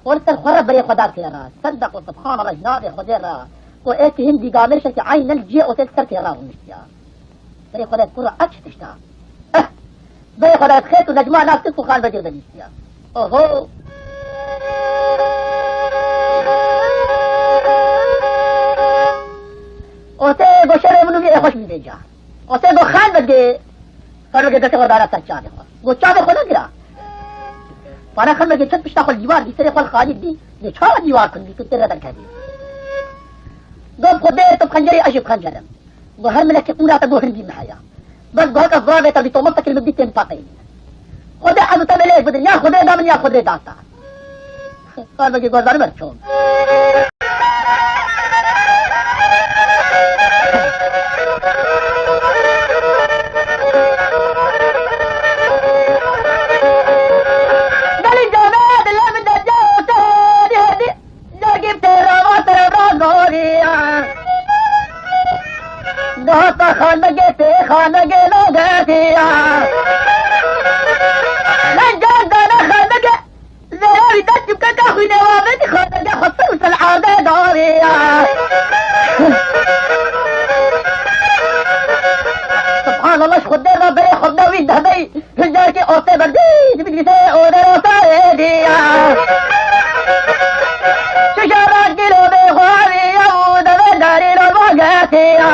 Û li ser xwe re berê xwe da têra. Sedeq û subhanallah ji navê Xwedê re. Û ê ki hindî gamêşekî eynel cihê ortê li ser têra rûniştiya. Berê xwe re kura ev çi tişta? Eh! Berê xwe re xêt û necma nav kis û xan vecir de bîstiya. Oho! Ortê goşerê min û vî ê xweş min vêca. Ortê go xan vegê. Xan vegê destê xwe dana ser çavê xwe. Go çavê xwe negira. Pana xan vegê çend pişta xwe li dîwar dî, serê xwe li xanî dî. Dê çawa dîwar kun dî, tu tê re derkevî. Go bi xwe dê tu bi xencerê, ez jî bi xencerim. Go her milekê qûra te go hindî min heya. Bes go heka ziravê te dî tomat tekir min dî tên paqeyî. Xwedê ez û te belê bidin, ya Xwedê da min ya Xwedê da te. Xan vegê gozar ber çom. Gelî cana dile min de cewte hêdî hêdî. Dergî têra va têra zoriya. Gata xanegê tê xanegê nogetiya. Min car dana xanegê. Zerarî da çimkeka xwînê wa vedî xanege xwe ser û ser erdê dariya. Subhanallah, ji Xwedê re berê xwe bide wî dehbeyî. Carkê ortê berdî, dibî dibî tê ode rota êdî ya. Şişe rak kîlo bê xwarî ya û deve darî lo bagetiya.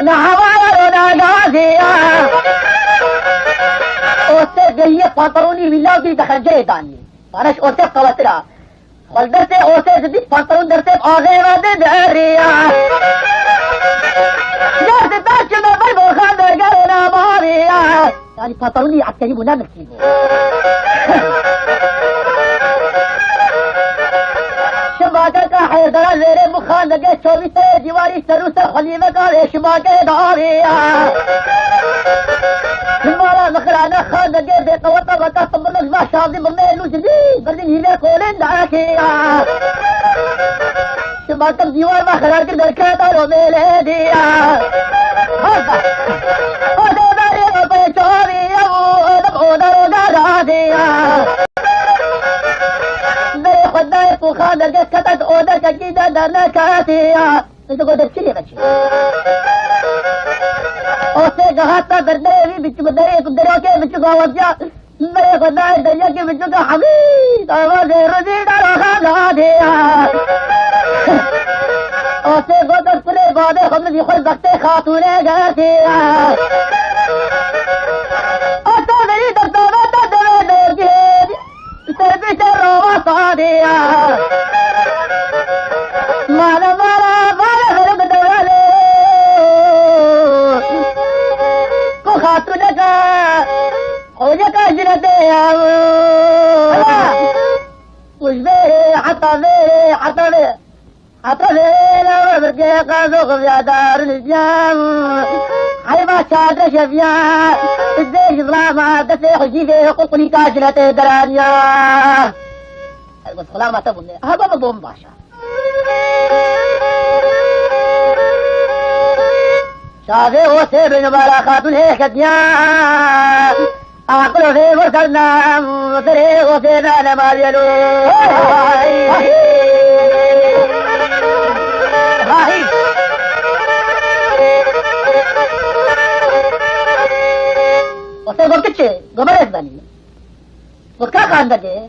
Ne hewaya lo nagazî ya. Ortê gehiyê pantalonî wî law dî de xencerê danî. Pareş ortê qewetira. Xwe li destê ortê didît pantalon dertê bi axê ve dideriya. Ger di ber çime ber bo xan dergerê nebarî ya. Yanî pantalonî eskerî bû, ne milkî bû. Şimakeka hêrdara lêrê bû xan degê çavî serê dîwarî ser û ser xwelîveka lê şimakê dariya. Mala mixirane xan degê bêqeweta veka tibirlik va şazî bi mêl û jinî berdîn hîlê kolên dakiya. Şima tim dîwar va xirarkir derketa ro mêlê diya. Hada. Hada berê ro pê çaviya û odem oda ro garadiya. Berê xwe dayê ku xan derge keta di oda kekî de derneketiya. Min digot, "Dev çi lê veçî?" Osê gehata berdeyê wî, biçû bi derê ku derokê biçûk awaziya. Min berê xwe dayê deryakê biçûka hemî dawazê rûdî dara xan hatiya. Osê got, "Ez kulê badê xwe min jî xwe bextê xatûnê getiya." Ata verî destava te devê dergê. Ser piştê rova sadiya. Mala, mala, mala, verim dewale. Ku xatûneka, xoceka jinetê ya. Ula. Û ji vê heta vê, heta vê. Heta vê lava birkê qazo xivya darûn diya. Heyva çadre şeviya. Dê ji zilama destê xwe jî vê qulqulîka jinetê deraniya. Got, "Xulama te bûne." Ha, baba, bom başa. Şavê o sê bin bara xatûn hê ketiya. Aqil o vê vur ser nam, serê o sê nane mariyelo. O sê got, "Kiçê, got, berê zanî." Got, "Ka xandegê?"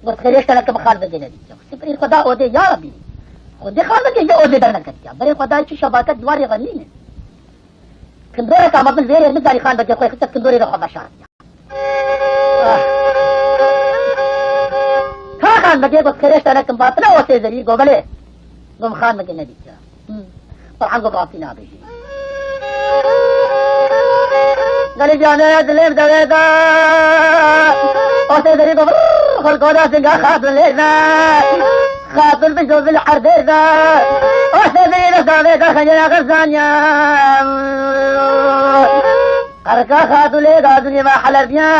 Got, "Xêrê ji teneke min xandegê nedîtiye." Got, "Sifirî xwe da odê ya Rebî." Xwedê xandegê ji odê derneketiya. Berê xwe dayê çi şebake dîwarê renîne. Kindoreka me bin vêrê nizanî xan begê xwe xiste kindorê de xwe veşartiya. Ah. Ka xan begê got, "Xêrê ji te nekim, vatine Osê Zerî?" Go, "Belê." Go, "Min xan begê nedîtiya." Hmm. Qur'an go, "Rastî nabêjî." Gelî canê dilê devê de. Osê Zerî go, "Xulko da singa xatun lê de." Xatun bi jovil erdê de. Osê Zerî de zavê de xencera xizanya. Qirka xatun lê de dunî ve helebiya.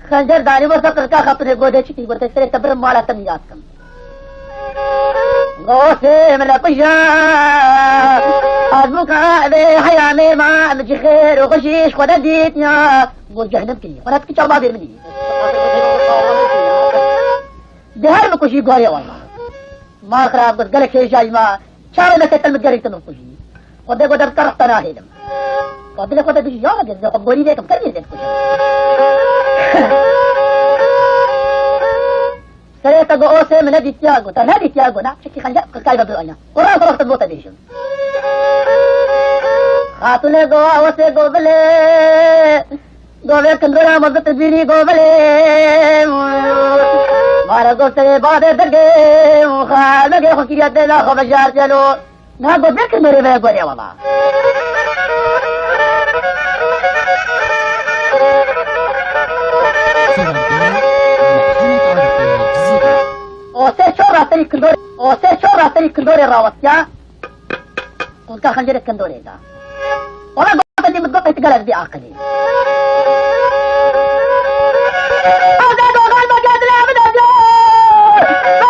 Xencer danî bo ser qirka xatunê, go, "Dê çi kî?" Go, "Te serê te birim mala te min yad kim." Go, "Osê min le kuja. Azmuka vê heyamê ma min ji xêr û xweşî ji xwe de dît ya." Go, "Cehnem kirî. Xwe ne dikî çawa bavêr min î." Dê her min kujî gorê wala. Ma xirab got, gelek hêjayî ma, çavê me setel min gerî te min kujî. Xwedê got, "Dem te rexte nahêlim." Xwe dilê xwe de dijî ya vegir, xwe gorî vêkim, kermî vê dikujim. Serê te got, "Osê min nedîtiya." Got, "Te nedîtiya?" Got, "Na, çekî xencer qirkayî ve bir ayna." Got, "Rast, rast, bota bêjim." Xatûnê go, "Osê go bilê." Go vê kindora mozit bînî go bilê. Mara go serê bavê dergê. Xalmegê xwe kiriye tê da xwe vejar telo. Na go vê kindorê ve gorê wala. Osê çor rasterî kindorê, Osê çor rasterî kindorê rawestiya. Qulka xencerê kindorê da. Wala gote dî min gote ti gelek bî aqilî. Ewde dogan bike dilê min de diyo.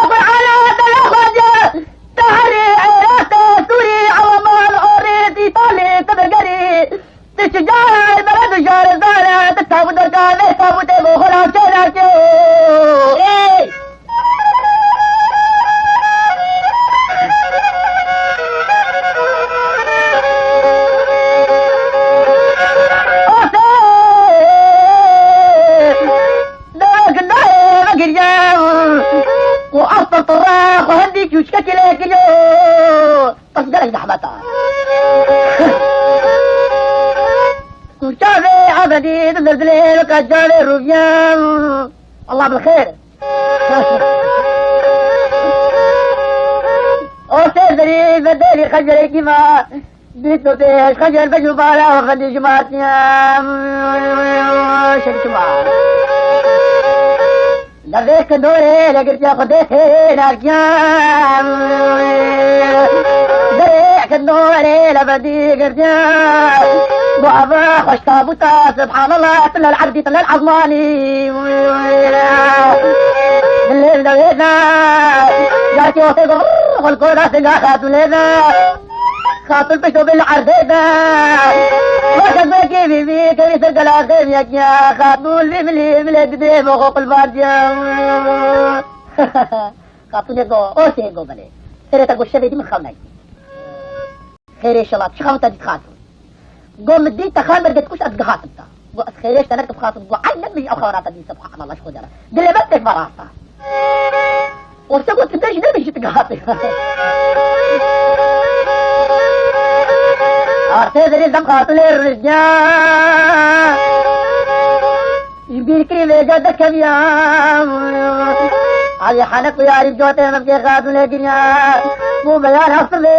Be Qur'ana te ya Xwedê. Te herî Iraq, Sûrî, Ewman, Orî, Îtalî, Kibirgerî. Ti çi cayê bere du jare zare, ti tabû derka vê tabûtê bo xwe navçe navçe. Ey! Osê! Dewek nayê vegiriye. Ku asper tira xwe hendî çûçkekî lê kiriyo. Bes gelek zehmet e. Ku çavê ebedî di dilê weke cavê rûviyan. Allah bi xêr. Osê Zerî ve dêrî xencerekî me. Bîst û pênc xencer be jûbara û xendî ji matiyan. Şerkima. Devê kindorê le girtiya Xwedê tê nagiyan. Devê kindorê le bendî girtiya. Bu ava xweş tabûta, Subhanallah, tilel erdî, tilel ezmanî. Dilê devê da. Yarkê Xwedê go, xulko da singa xatûnê da. Xatûn pişto bil erdê de. Weke zokê vî vî kevî ser gela xêmiyekiya. Xatûn vî milî milê didê bo xwe qulbandiya. Xatûnê go, Osê go belê. Serê te go şevê dî min xew nekî. Xêrê şela, çi xew te dît Xatûn? Go min dît te xan berget kuş ez gihatim te. Go ez xêrê ji te nekim Xatûn. Go eynen min jî ew xewna te dît, subhanallah, ji Xwedê re. Dilê min têk ve rast e. Osê got, "Tu bêjî nebêjî tu gihatî." Asê Zerî zem Xatûnê rijya. Ji bîrkirî vêca derkeviya. Alî Henek û Yarî cotê min bikê Xatûnê giriya. Bû beyan haftivê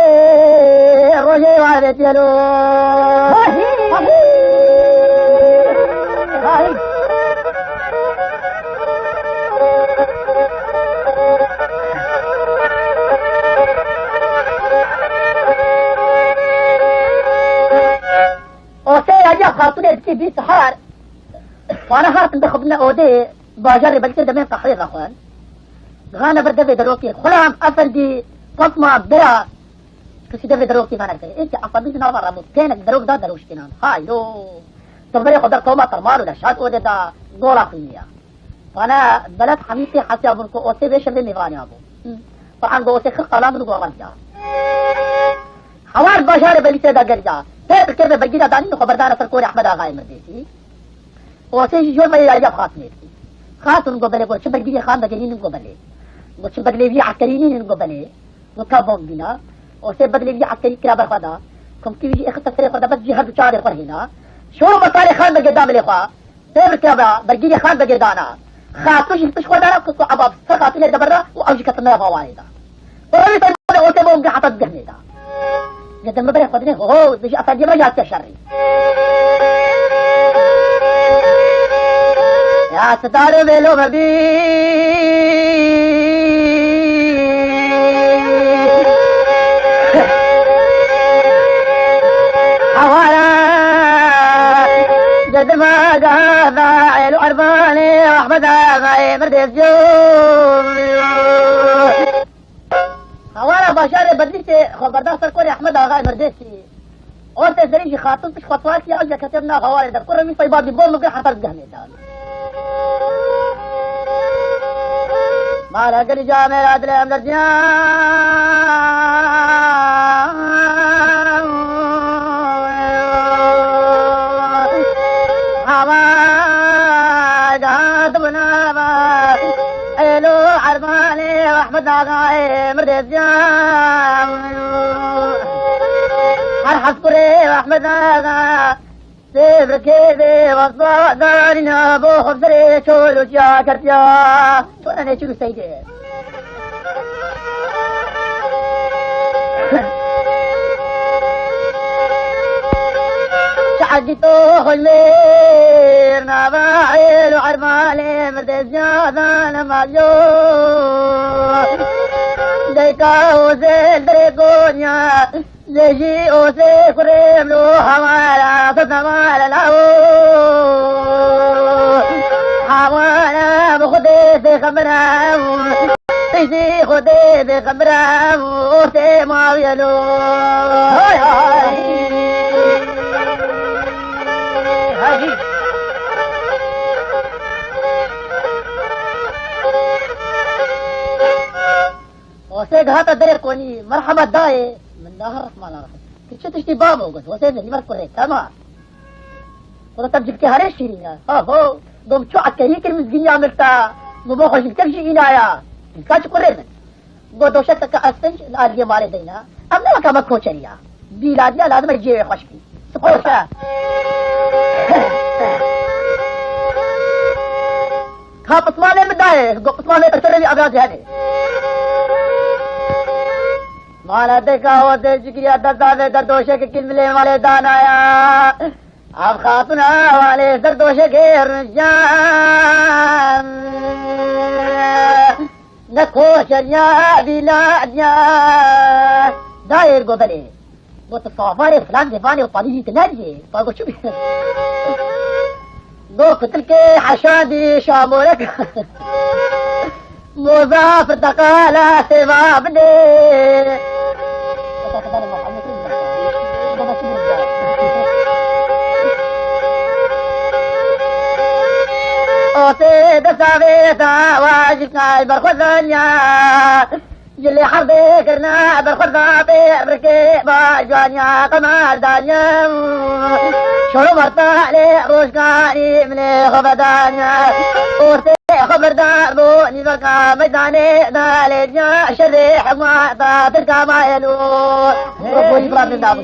rojê wavêtiye lo. Osê yariya Xatûnê dikê bî sihar. Wana hatin dixubine odê, bajarê belkê demên qehwê vexwen. Gihane ber devê derokê. Xulam, efendî, Fatma, bira. Kesî devê derokê venekirê. Êkî esabî di nava re bû. Tênek derok da deroştînan. Haylo. Toverê xwe ber toma termal û leşat odê da. Gola xwîniya. Vana Belet Hemîd tê hesiyabûn ku Osê vê şevê mêvaniya bû. Quran go Osê xir qala min û go revya. Hewar bajarê Belîsê de geriya. Pê dikeve bergîra danîn xwe berdane ser korê Ehmed Axayê Mirdêsî. Osê jî jor veyê yariya bi Xatûnê dikî. Xatûn go belê, go çi bergîrê xan vegerînin go belê. Go çi bedlê wî eskerî nînin go belê. Go ka bom bîna. Osê bedlê wî eskerî kira ber xwe da. Komkî wî jî êxiste serê xwe de, bes jî her du çavê xwe hêna. Şor û mesalê xan Begê da milê xwe. Tê bi keva bergîrê xan Begê dana. Xatûn jî li pişt xwe dana ku tu Eba ser xatûnê de berra û ew jî ketine nava warê de. Û rewî ser bavê otê bo gihata gehmê de. Ji dil min berê xwe dinê, ho, ho, dibêje efendiyê me ya te şerî. Ya sitar û vêlo me bî. Hawara, cedima gada, êlo erbanê, Ahmed Agayê Merdêsiyo. Hawara bajarê Bedlîsê xwe berda ser korê Ahmed Agayê Merdêsî. Ortê serî jî xatûn pişt xwe tuwar kiriye, ew jî ketiye nav hawarê de. Kurê wî Seyba bî bo min gir hetal gehmê de. Mala gilî camêra dilê em derdiya. Hawar dihat bûna ba. Êlo Ermanê Ahmed Agayê Merdêsiya. Her hezkurê Ahmed Aga. Sêvrikê vê wesba darîna bo xwe serê çol û çiya kertiya. Tu ne nêçîr û seydê. Çaxî to xulmêr nava êl û ermanê mirdê ziyadan maliyo. Deyka û zêl derê Konya. Lê jî osê kurê min û hawara sed hawara lawo. Hawara bi Xwedê pêxembera, tê jî Xwedê pêxembera, osê mawiye lo. Hay hay. Hay. Osê dihata derê konî, merheba dayê. Min daha rehmana rehim. Tu çi tiştî babo got, osê zilî mer kurê, tema. Kuro te civkê herê şîrîn e. Ha ho, dom ço ekerî kir mizgîniya milta. Min bo xwe civkek jî îna ya. Civka çi kurê min. Got doşek te ke estinc, li aliyê malê deyna. Em ne weke me koçerî ya. Bîladiya lazim e cêwê xweş bî. Spor e. Ka pismamê min dayê, go pismamê pirtirê wî evra dihêlê. Mala deka o dê cigiriya derdavê derdoşek kilmilê malê danaya. Ev xatuna walê derdoşekê rijan. Ne koşeriya bîladiya. Dayê go belê. Got, tu savarê filan devanê û panî jî tu nediyê. Pa got, çi bî? Got, kutilkê heşandî şamorek. Moza pirteqala sêva bidê. Osê destavê da wajikay berxwedanya. Cilê herdê kirine berxweda pê rikê ba cwaniya qemar daniye. Şoro merta lê rojganî milê xwe vedaniye. Ortê xwe birda bo nîveka meydanê da lê dinya şerê hikmata Tirka mayelo. Roboyî bira min dabû.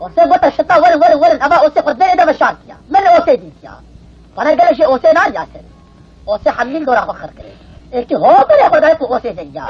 Osê gote şita werin, werin, werin. Eva osê xwe derê de veşartiya. Min li osê dîtiya. Bana gelek jê osê nariya ser. Osê hemîn dora xwe xir kirê. Êkî ho berê xwe dayê ku osê zeriya.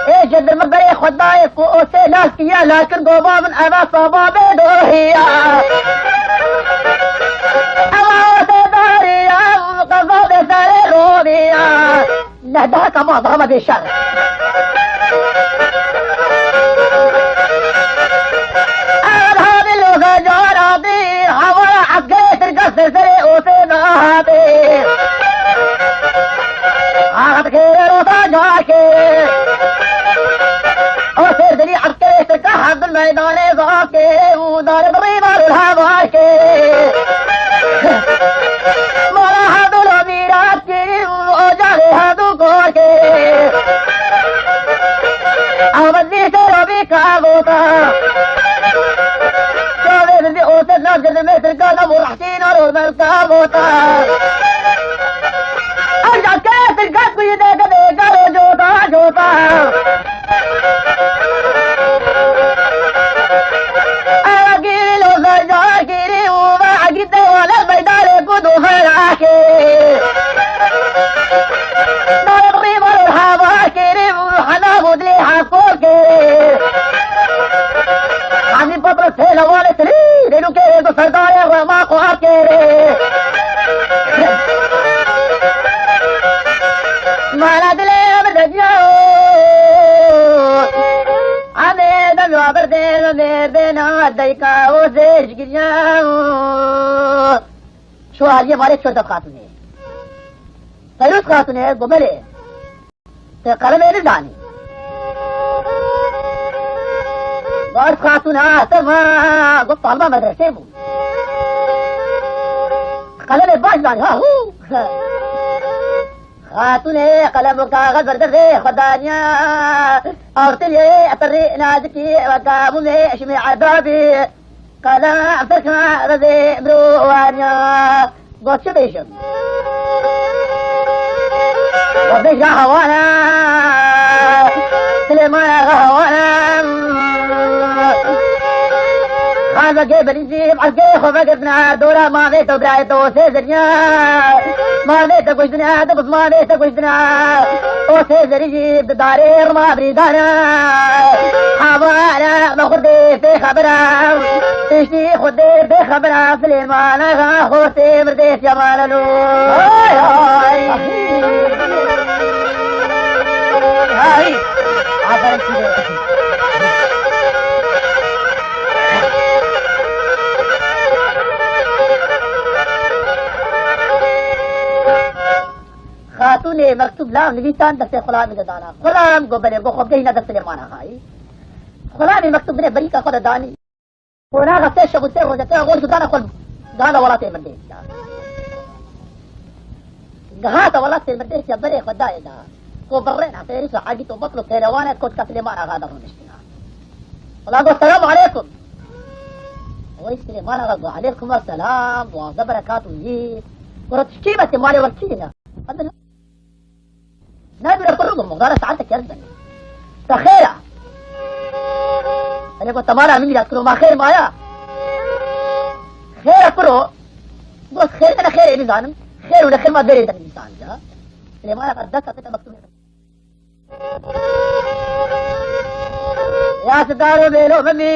Ê, ji dir min berê xwe dayê ku osê nas kiya, la kir gova min eva sava bê dohiya. Eva osê dariya, qeza de serê robiya. Neh daha kama, daha me bê şer. Eva dil o gacara dî, hawara eskerê tirka ser serê osê nahatê. Axa dikê roza cakê. O ser dilî eskerê tirka Kê û darê bi rîval û hevakê. Mala hevdû lo mîrat kê û ocalê hevdû kor kê. Ahmet zî şerobî kavota. Şovê min zî otet nas girdi mêtir gana bu rahsîn aro men kavota. Ancak kê tirkat kuyu de gade garo jota jota. Agil o zajar kiri u va agil de wala baydare ku do fera ke. Dar ri mar hava kiri u hana budli hako ke. Hani patla sela wale tri, de lu ke do sardar ya ma ko ap kere. Mala dile abdediyo. Amê dem yo birdê, merdê na dayka o zêr ji giriya o. Şo aliyê malê Çordef Xatûnê. Feyrûz Xatûnê, go belê. Te qelemê nizanî. Go ez Xatûn ha, te va, go talba medresê bû. Qelemê baş zanî, ha, hû. Xatûnê qelem û kaxez ber derdê xwe daniya. Awtirê etirê nazikî weka mûmê şimê erdabî. Qelem ser kaxezê mirov waniya. Got çi bêjim? Got bêj ya hewana. Silêman axa hewana. Xan vegê berî zî, bi eskê xwe vegirtine dora mavê te û birayê te û sê zirya. Mavê te kuştine, di bi mavê te kuştine. O sê zirî jî di darê rima birîdane. Havare me xurdê pê xebere. Piştî xurdê pê xebere Silêman axa xortê mirdê siyamane lo. Hay hay. Hay. Aferin size. Xatûnê mektûb lav nivîsan destê xulamê de dana. Xulam go belê, go xwe bidehîne dest Silêman axayî. Xulamê mektûb binê berîka xwe de danî. Qonaxa sê şev û sê rojeke xwe ji dana xwe dana welatê mirdê. Gihata welatê mirdê ya berê xwe dayê da. Ko birrêna Fêrûs û Egît û Batl û Pêlewan e koçka Silêman axa de rûniştina. Wela got, "Selam aleykum." Oy Silêman axa got, "Aleykum selam, waze berekat û yî." Got, "Kî me tê malê we kî ne?" Nedûre kuro got, "Muxdara saete kerz benê." Te xêra. Elê got, "Te mala min mîrat kiro, ma xêr maya?" Xêra kuro. Got, "Xêr ne xêrê nizanim. Xêr û ne xêr ma derê de nizanim ya." Silêman axa dest ate te mektûbê. Ya sidaro bêlo mimî.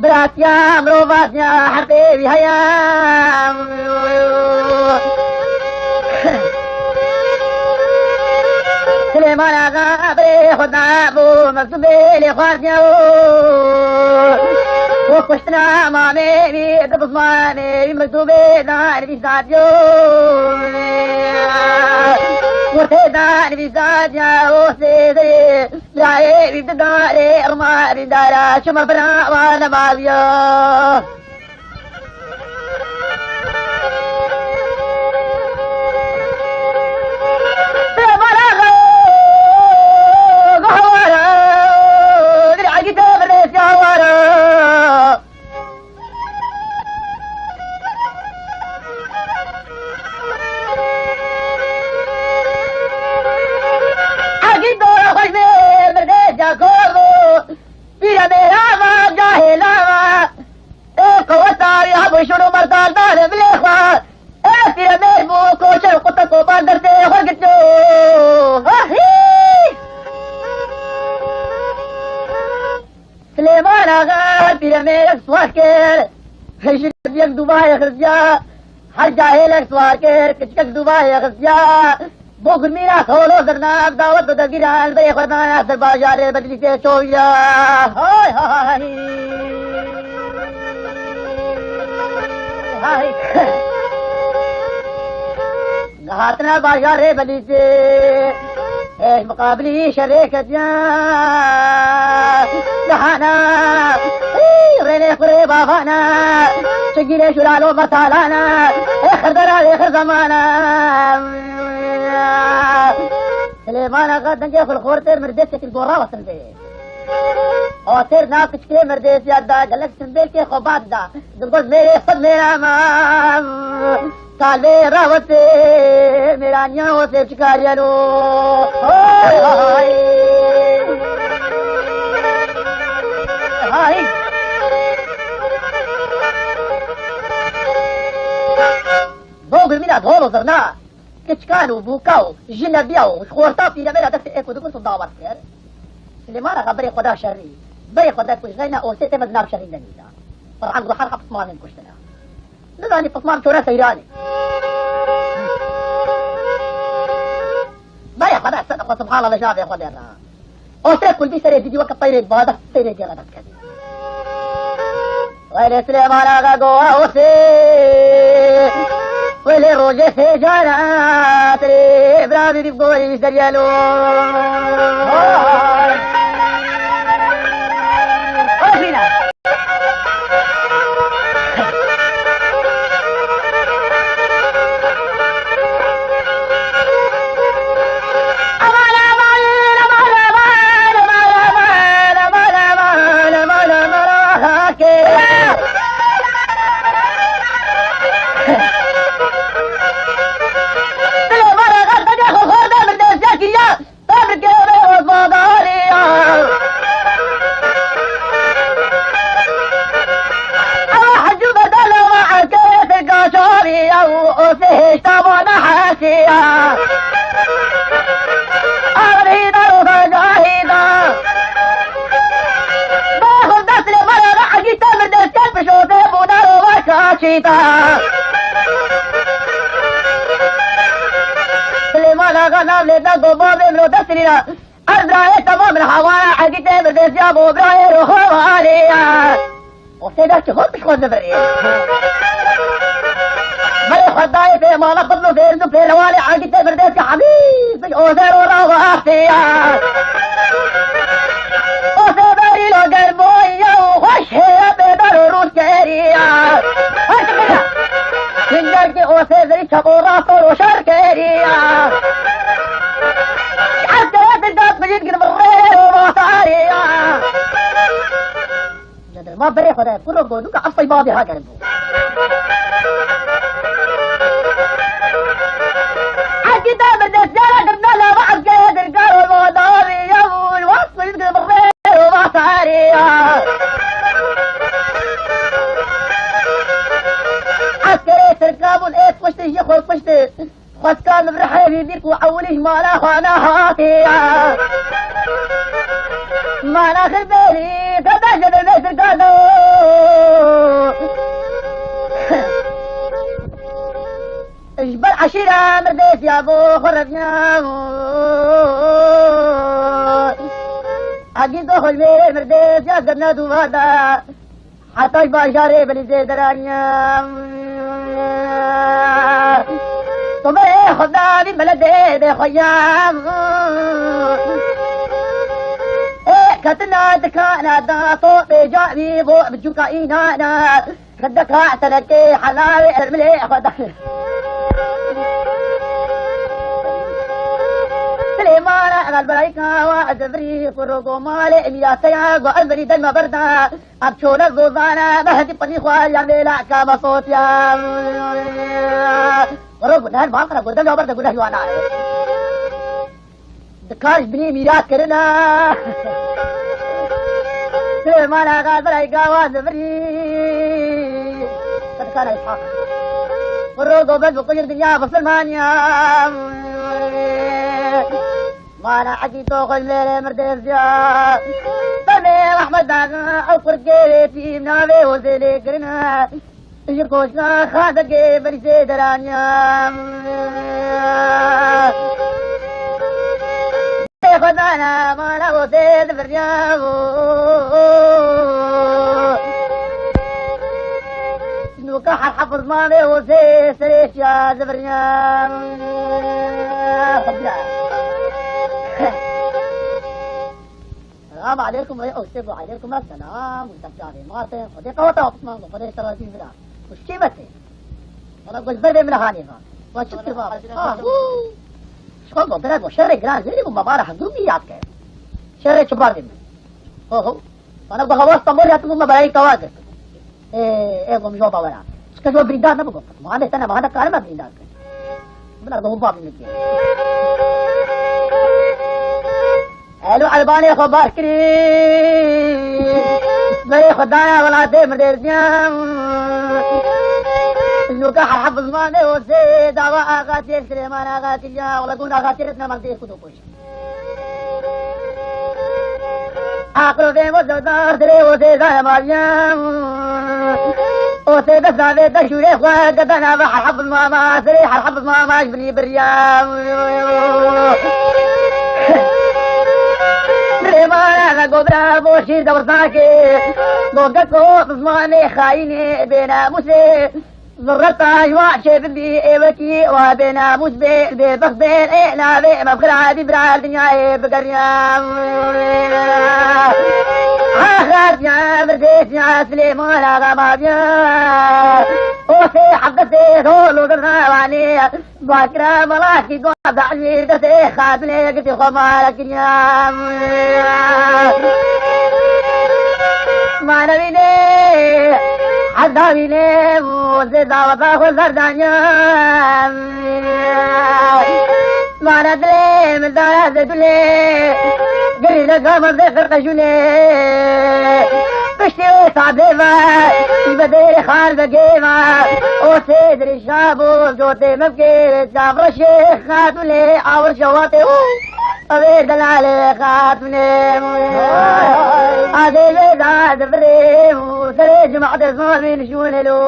Biratiya mirovatiya her tê wî heye. Silêman axa birê xwe da bo mektûbê lê xwardiya. Bo kuştina mamê wî di bizmanê wî mektûbê da nivîsatiyo. Wê tê da nivîsatiya o sê zerê. Birayê wî di darê rima rîndara çima bira wan nemaziya. Pîre mêra va, cahêla va, ê qeweta wî hebû şûr û merdan dane bilê xwe. Ê pîre mêr bû, koçer û qutek û ban dertê xwe girtiyo. Vahî! Silêman axa pîre mêrek siwar kir. Hejî yek dûvayê xistiya. Her cahêlek siwar kir, kiçikek dûvayê xistiya. Bo gurmîna xolo zirna, dawet bi dezgîran, berê xwe dana ser bajarê Bedlîsê çoya. Hay hay. Hay. Hatine bajarê Bedlîsê. Ê, ji miqabilî şerê ketiya cihana, ê, rêlê xurê bavana, çigîrê şûlalo metalana, ê, xirdera lê xir zemana. Silêman Axa dengê xwe li xortê mirdê sekil gora wesin bê. Otir nav kiçikê mirdê ziyad da, gelek simbêlkê xwe bad da. Digot mêrê xwe mêra ma. Kalbê rawestê, mêraniya Osê çi kariyeno. Hay, hay. Hay. Dogir mîna dolo zirna. Kiçkan û bûka û jinebiya û xorta pîremêra destê êk û du girt û dawet kir. Silêman Axa berê xwe da şerî. Berê xwe da ku ji xeyna Osê tê me di nav şerî de nîda. Ferhang Ruhar xwe pismanên kuştine. Nizanî pisman çore seyranê. Berê xwe da ser xwe subhanallah ji navê xwe dê re. Osê kul dî serê didî weke teyrê bade teyrê gêre dest kedî. Weylê Silêman Axa go Osê. Weylê rojê sêjara tirê bira didî gorî ji deriyê lo. Hoş bîne. Silêman Axa nav lê da go bavê min o dest rîna. Ez birayê temam li hawara Egîtê birdêsiya bo birayê roxo alê ya. Osê da çi hot bi xwe zivirê. Berê xwe dayê pê mala xwe bi fêrd û pêlewanê Egîtê birdêsiya hemî pişt Osê ro rawa axtê ya. Osê berî lo gerboya û xweş hêya pê dar û rûz keriya. Her çi kiriya. Jindarkê Osê zirî çap û rast û roşar keriya. Eskere Tirka bijît gir bi rê û batarê ya. Ji dirma berê xwe de kuro gonuka efsay bavê ha gerim bû. Eskî de bi destiyara girna lava eskere Tirka û batarê ya û wast bijît gir bi rê û batarê ya. Eskere Tirka bûn ê kuştê jî xwe kuştê. Xweskan bi rihê vî bîr ku ewilî ji mala xwe nehatiye. Mala xir berî, dede ji derdê Tirka do. Ji ber eşîra mirdêsiya bo xwe reviya. Egî do xwe ji mêrê mirdêsiya gerna dûva da. Heta ji bajarê Belîzê deraniya. To berê xwe danî mele dê bê xwe ya. Ê ketina dikana da to bêca wî bo bi cûka înana. Xedeka tenekê helavê ermilê xwe da. Silêmana egal berayka wa ez virî ku rogo malê mîraseya go ez virî derma berda. Ev çolek zozane, be hezî penî xwe ya mêla ka me sotiya. Wero guner bal kara gurdan ya berde guner yuana. Dikar ji binî mîrat kirine. Süleyman Axa Zeray gawa zivirî. Dikar Ishak. Wero gobet bi kujir dinya bisilmaniya. Mala Egîto xwe ji mêrê mirdê ziya. Demê Ehmed Axa ew kurkê wê tîm navê Hozê lê kirine. Ji koşka Xazekê berî sê deraniya. Xwedana mala Hozê diviriya. Nuka her hafizmanê Hozê serê şiya diviriya. Selam aleykum ve usebe aleykum selam. Û tevcavê ma te, Xwedê qeweta Osman, Xwedê serwetî bira. Û şikê me tê. Wala goş ber bê min hanê va. Wa çi kir va? Ha, hu. Şko go, bira go, şerê giran zêrî bû, me bara hezû mîrat kir. Şerê çi bar bê min. Ho, ho. Bana go, hewa Stenbol ya tu bû, me berayî kawa kir. Ê, ê, go, min jo bawera. Çika jo birîndar nebû go. Muhammed, te ne, muhammed karime birîndar kir. Bila go, hu babî min kir. Elo Elbanê xwe bar kirî. Berê xwe daya welatê min dêrdiyan. Nûka Herhef Zmanê Osê dava Axatiyê Silêman Axatî ya. Wala gund Axatiyê ritne merdê ku dokuz. Aqil vê mo zodar dirê Osê daya maliyan. Osê de zavê de jûrê xwe geda nava Herhef Mama. Serê Herhef Mama ji binî biriya. Rêvana ve gobra bo şîr de wirzakê. Bo geko zmanê xayînê bênamusê. Zirreta ji wa çê bibî ê wekî wa bênamus bê, bêbex bê, ê navê me bi xira bî bira dinyayê bigeriya. Axatiya mirdêtiya Silêman Axa Maviya. Osê Hevdesê dol û zirna wanê. Bakira malakî dua da Elî destê xatunê gitî xwe mala kiriya. Manevînê, hezda wînê, zê daweta xwe zerdaniya. Mane dilê min dara zê dulê, girî le gama zê xirqe jûnê. Piştî wê sadê ve, î be dêrê xal ve gê ve. O sê dirîşa bû, cotê mevkê, çavreşê xatûnê, awir şewatê û evê delalê xatûnê. Adê vê da divirê û serê cemaetê zomîn şûnê lo.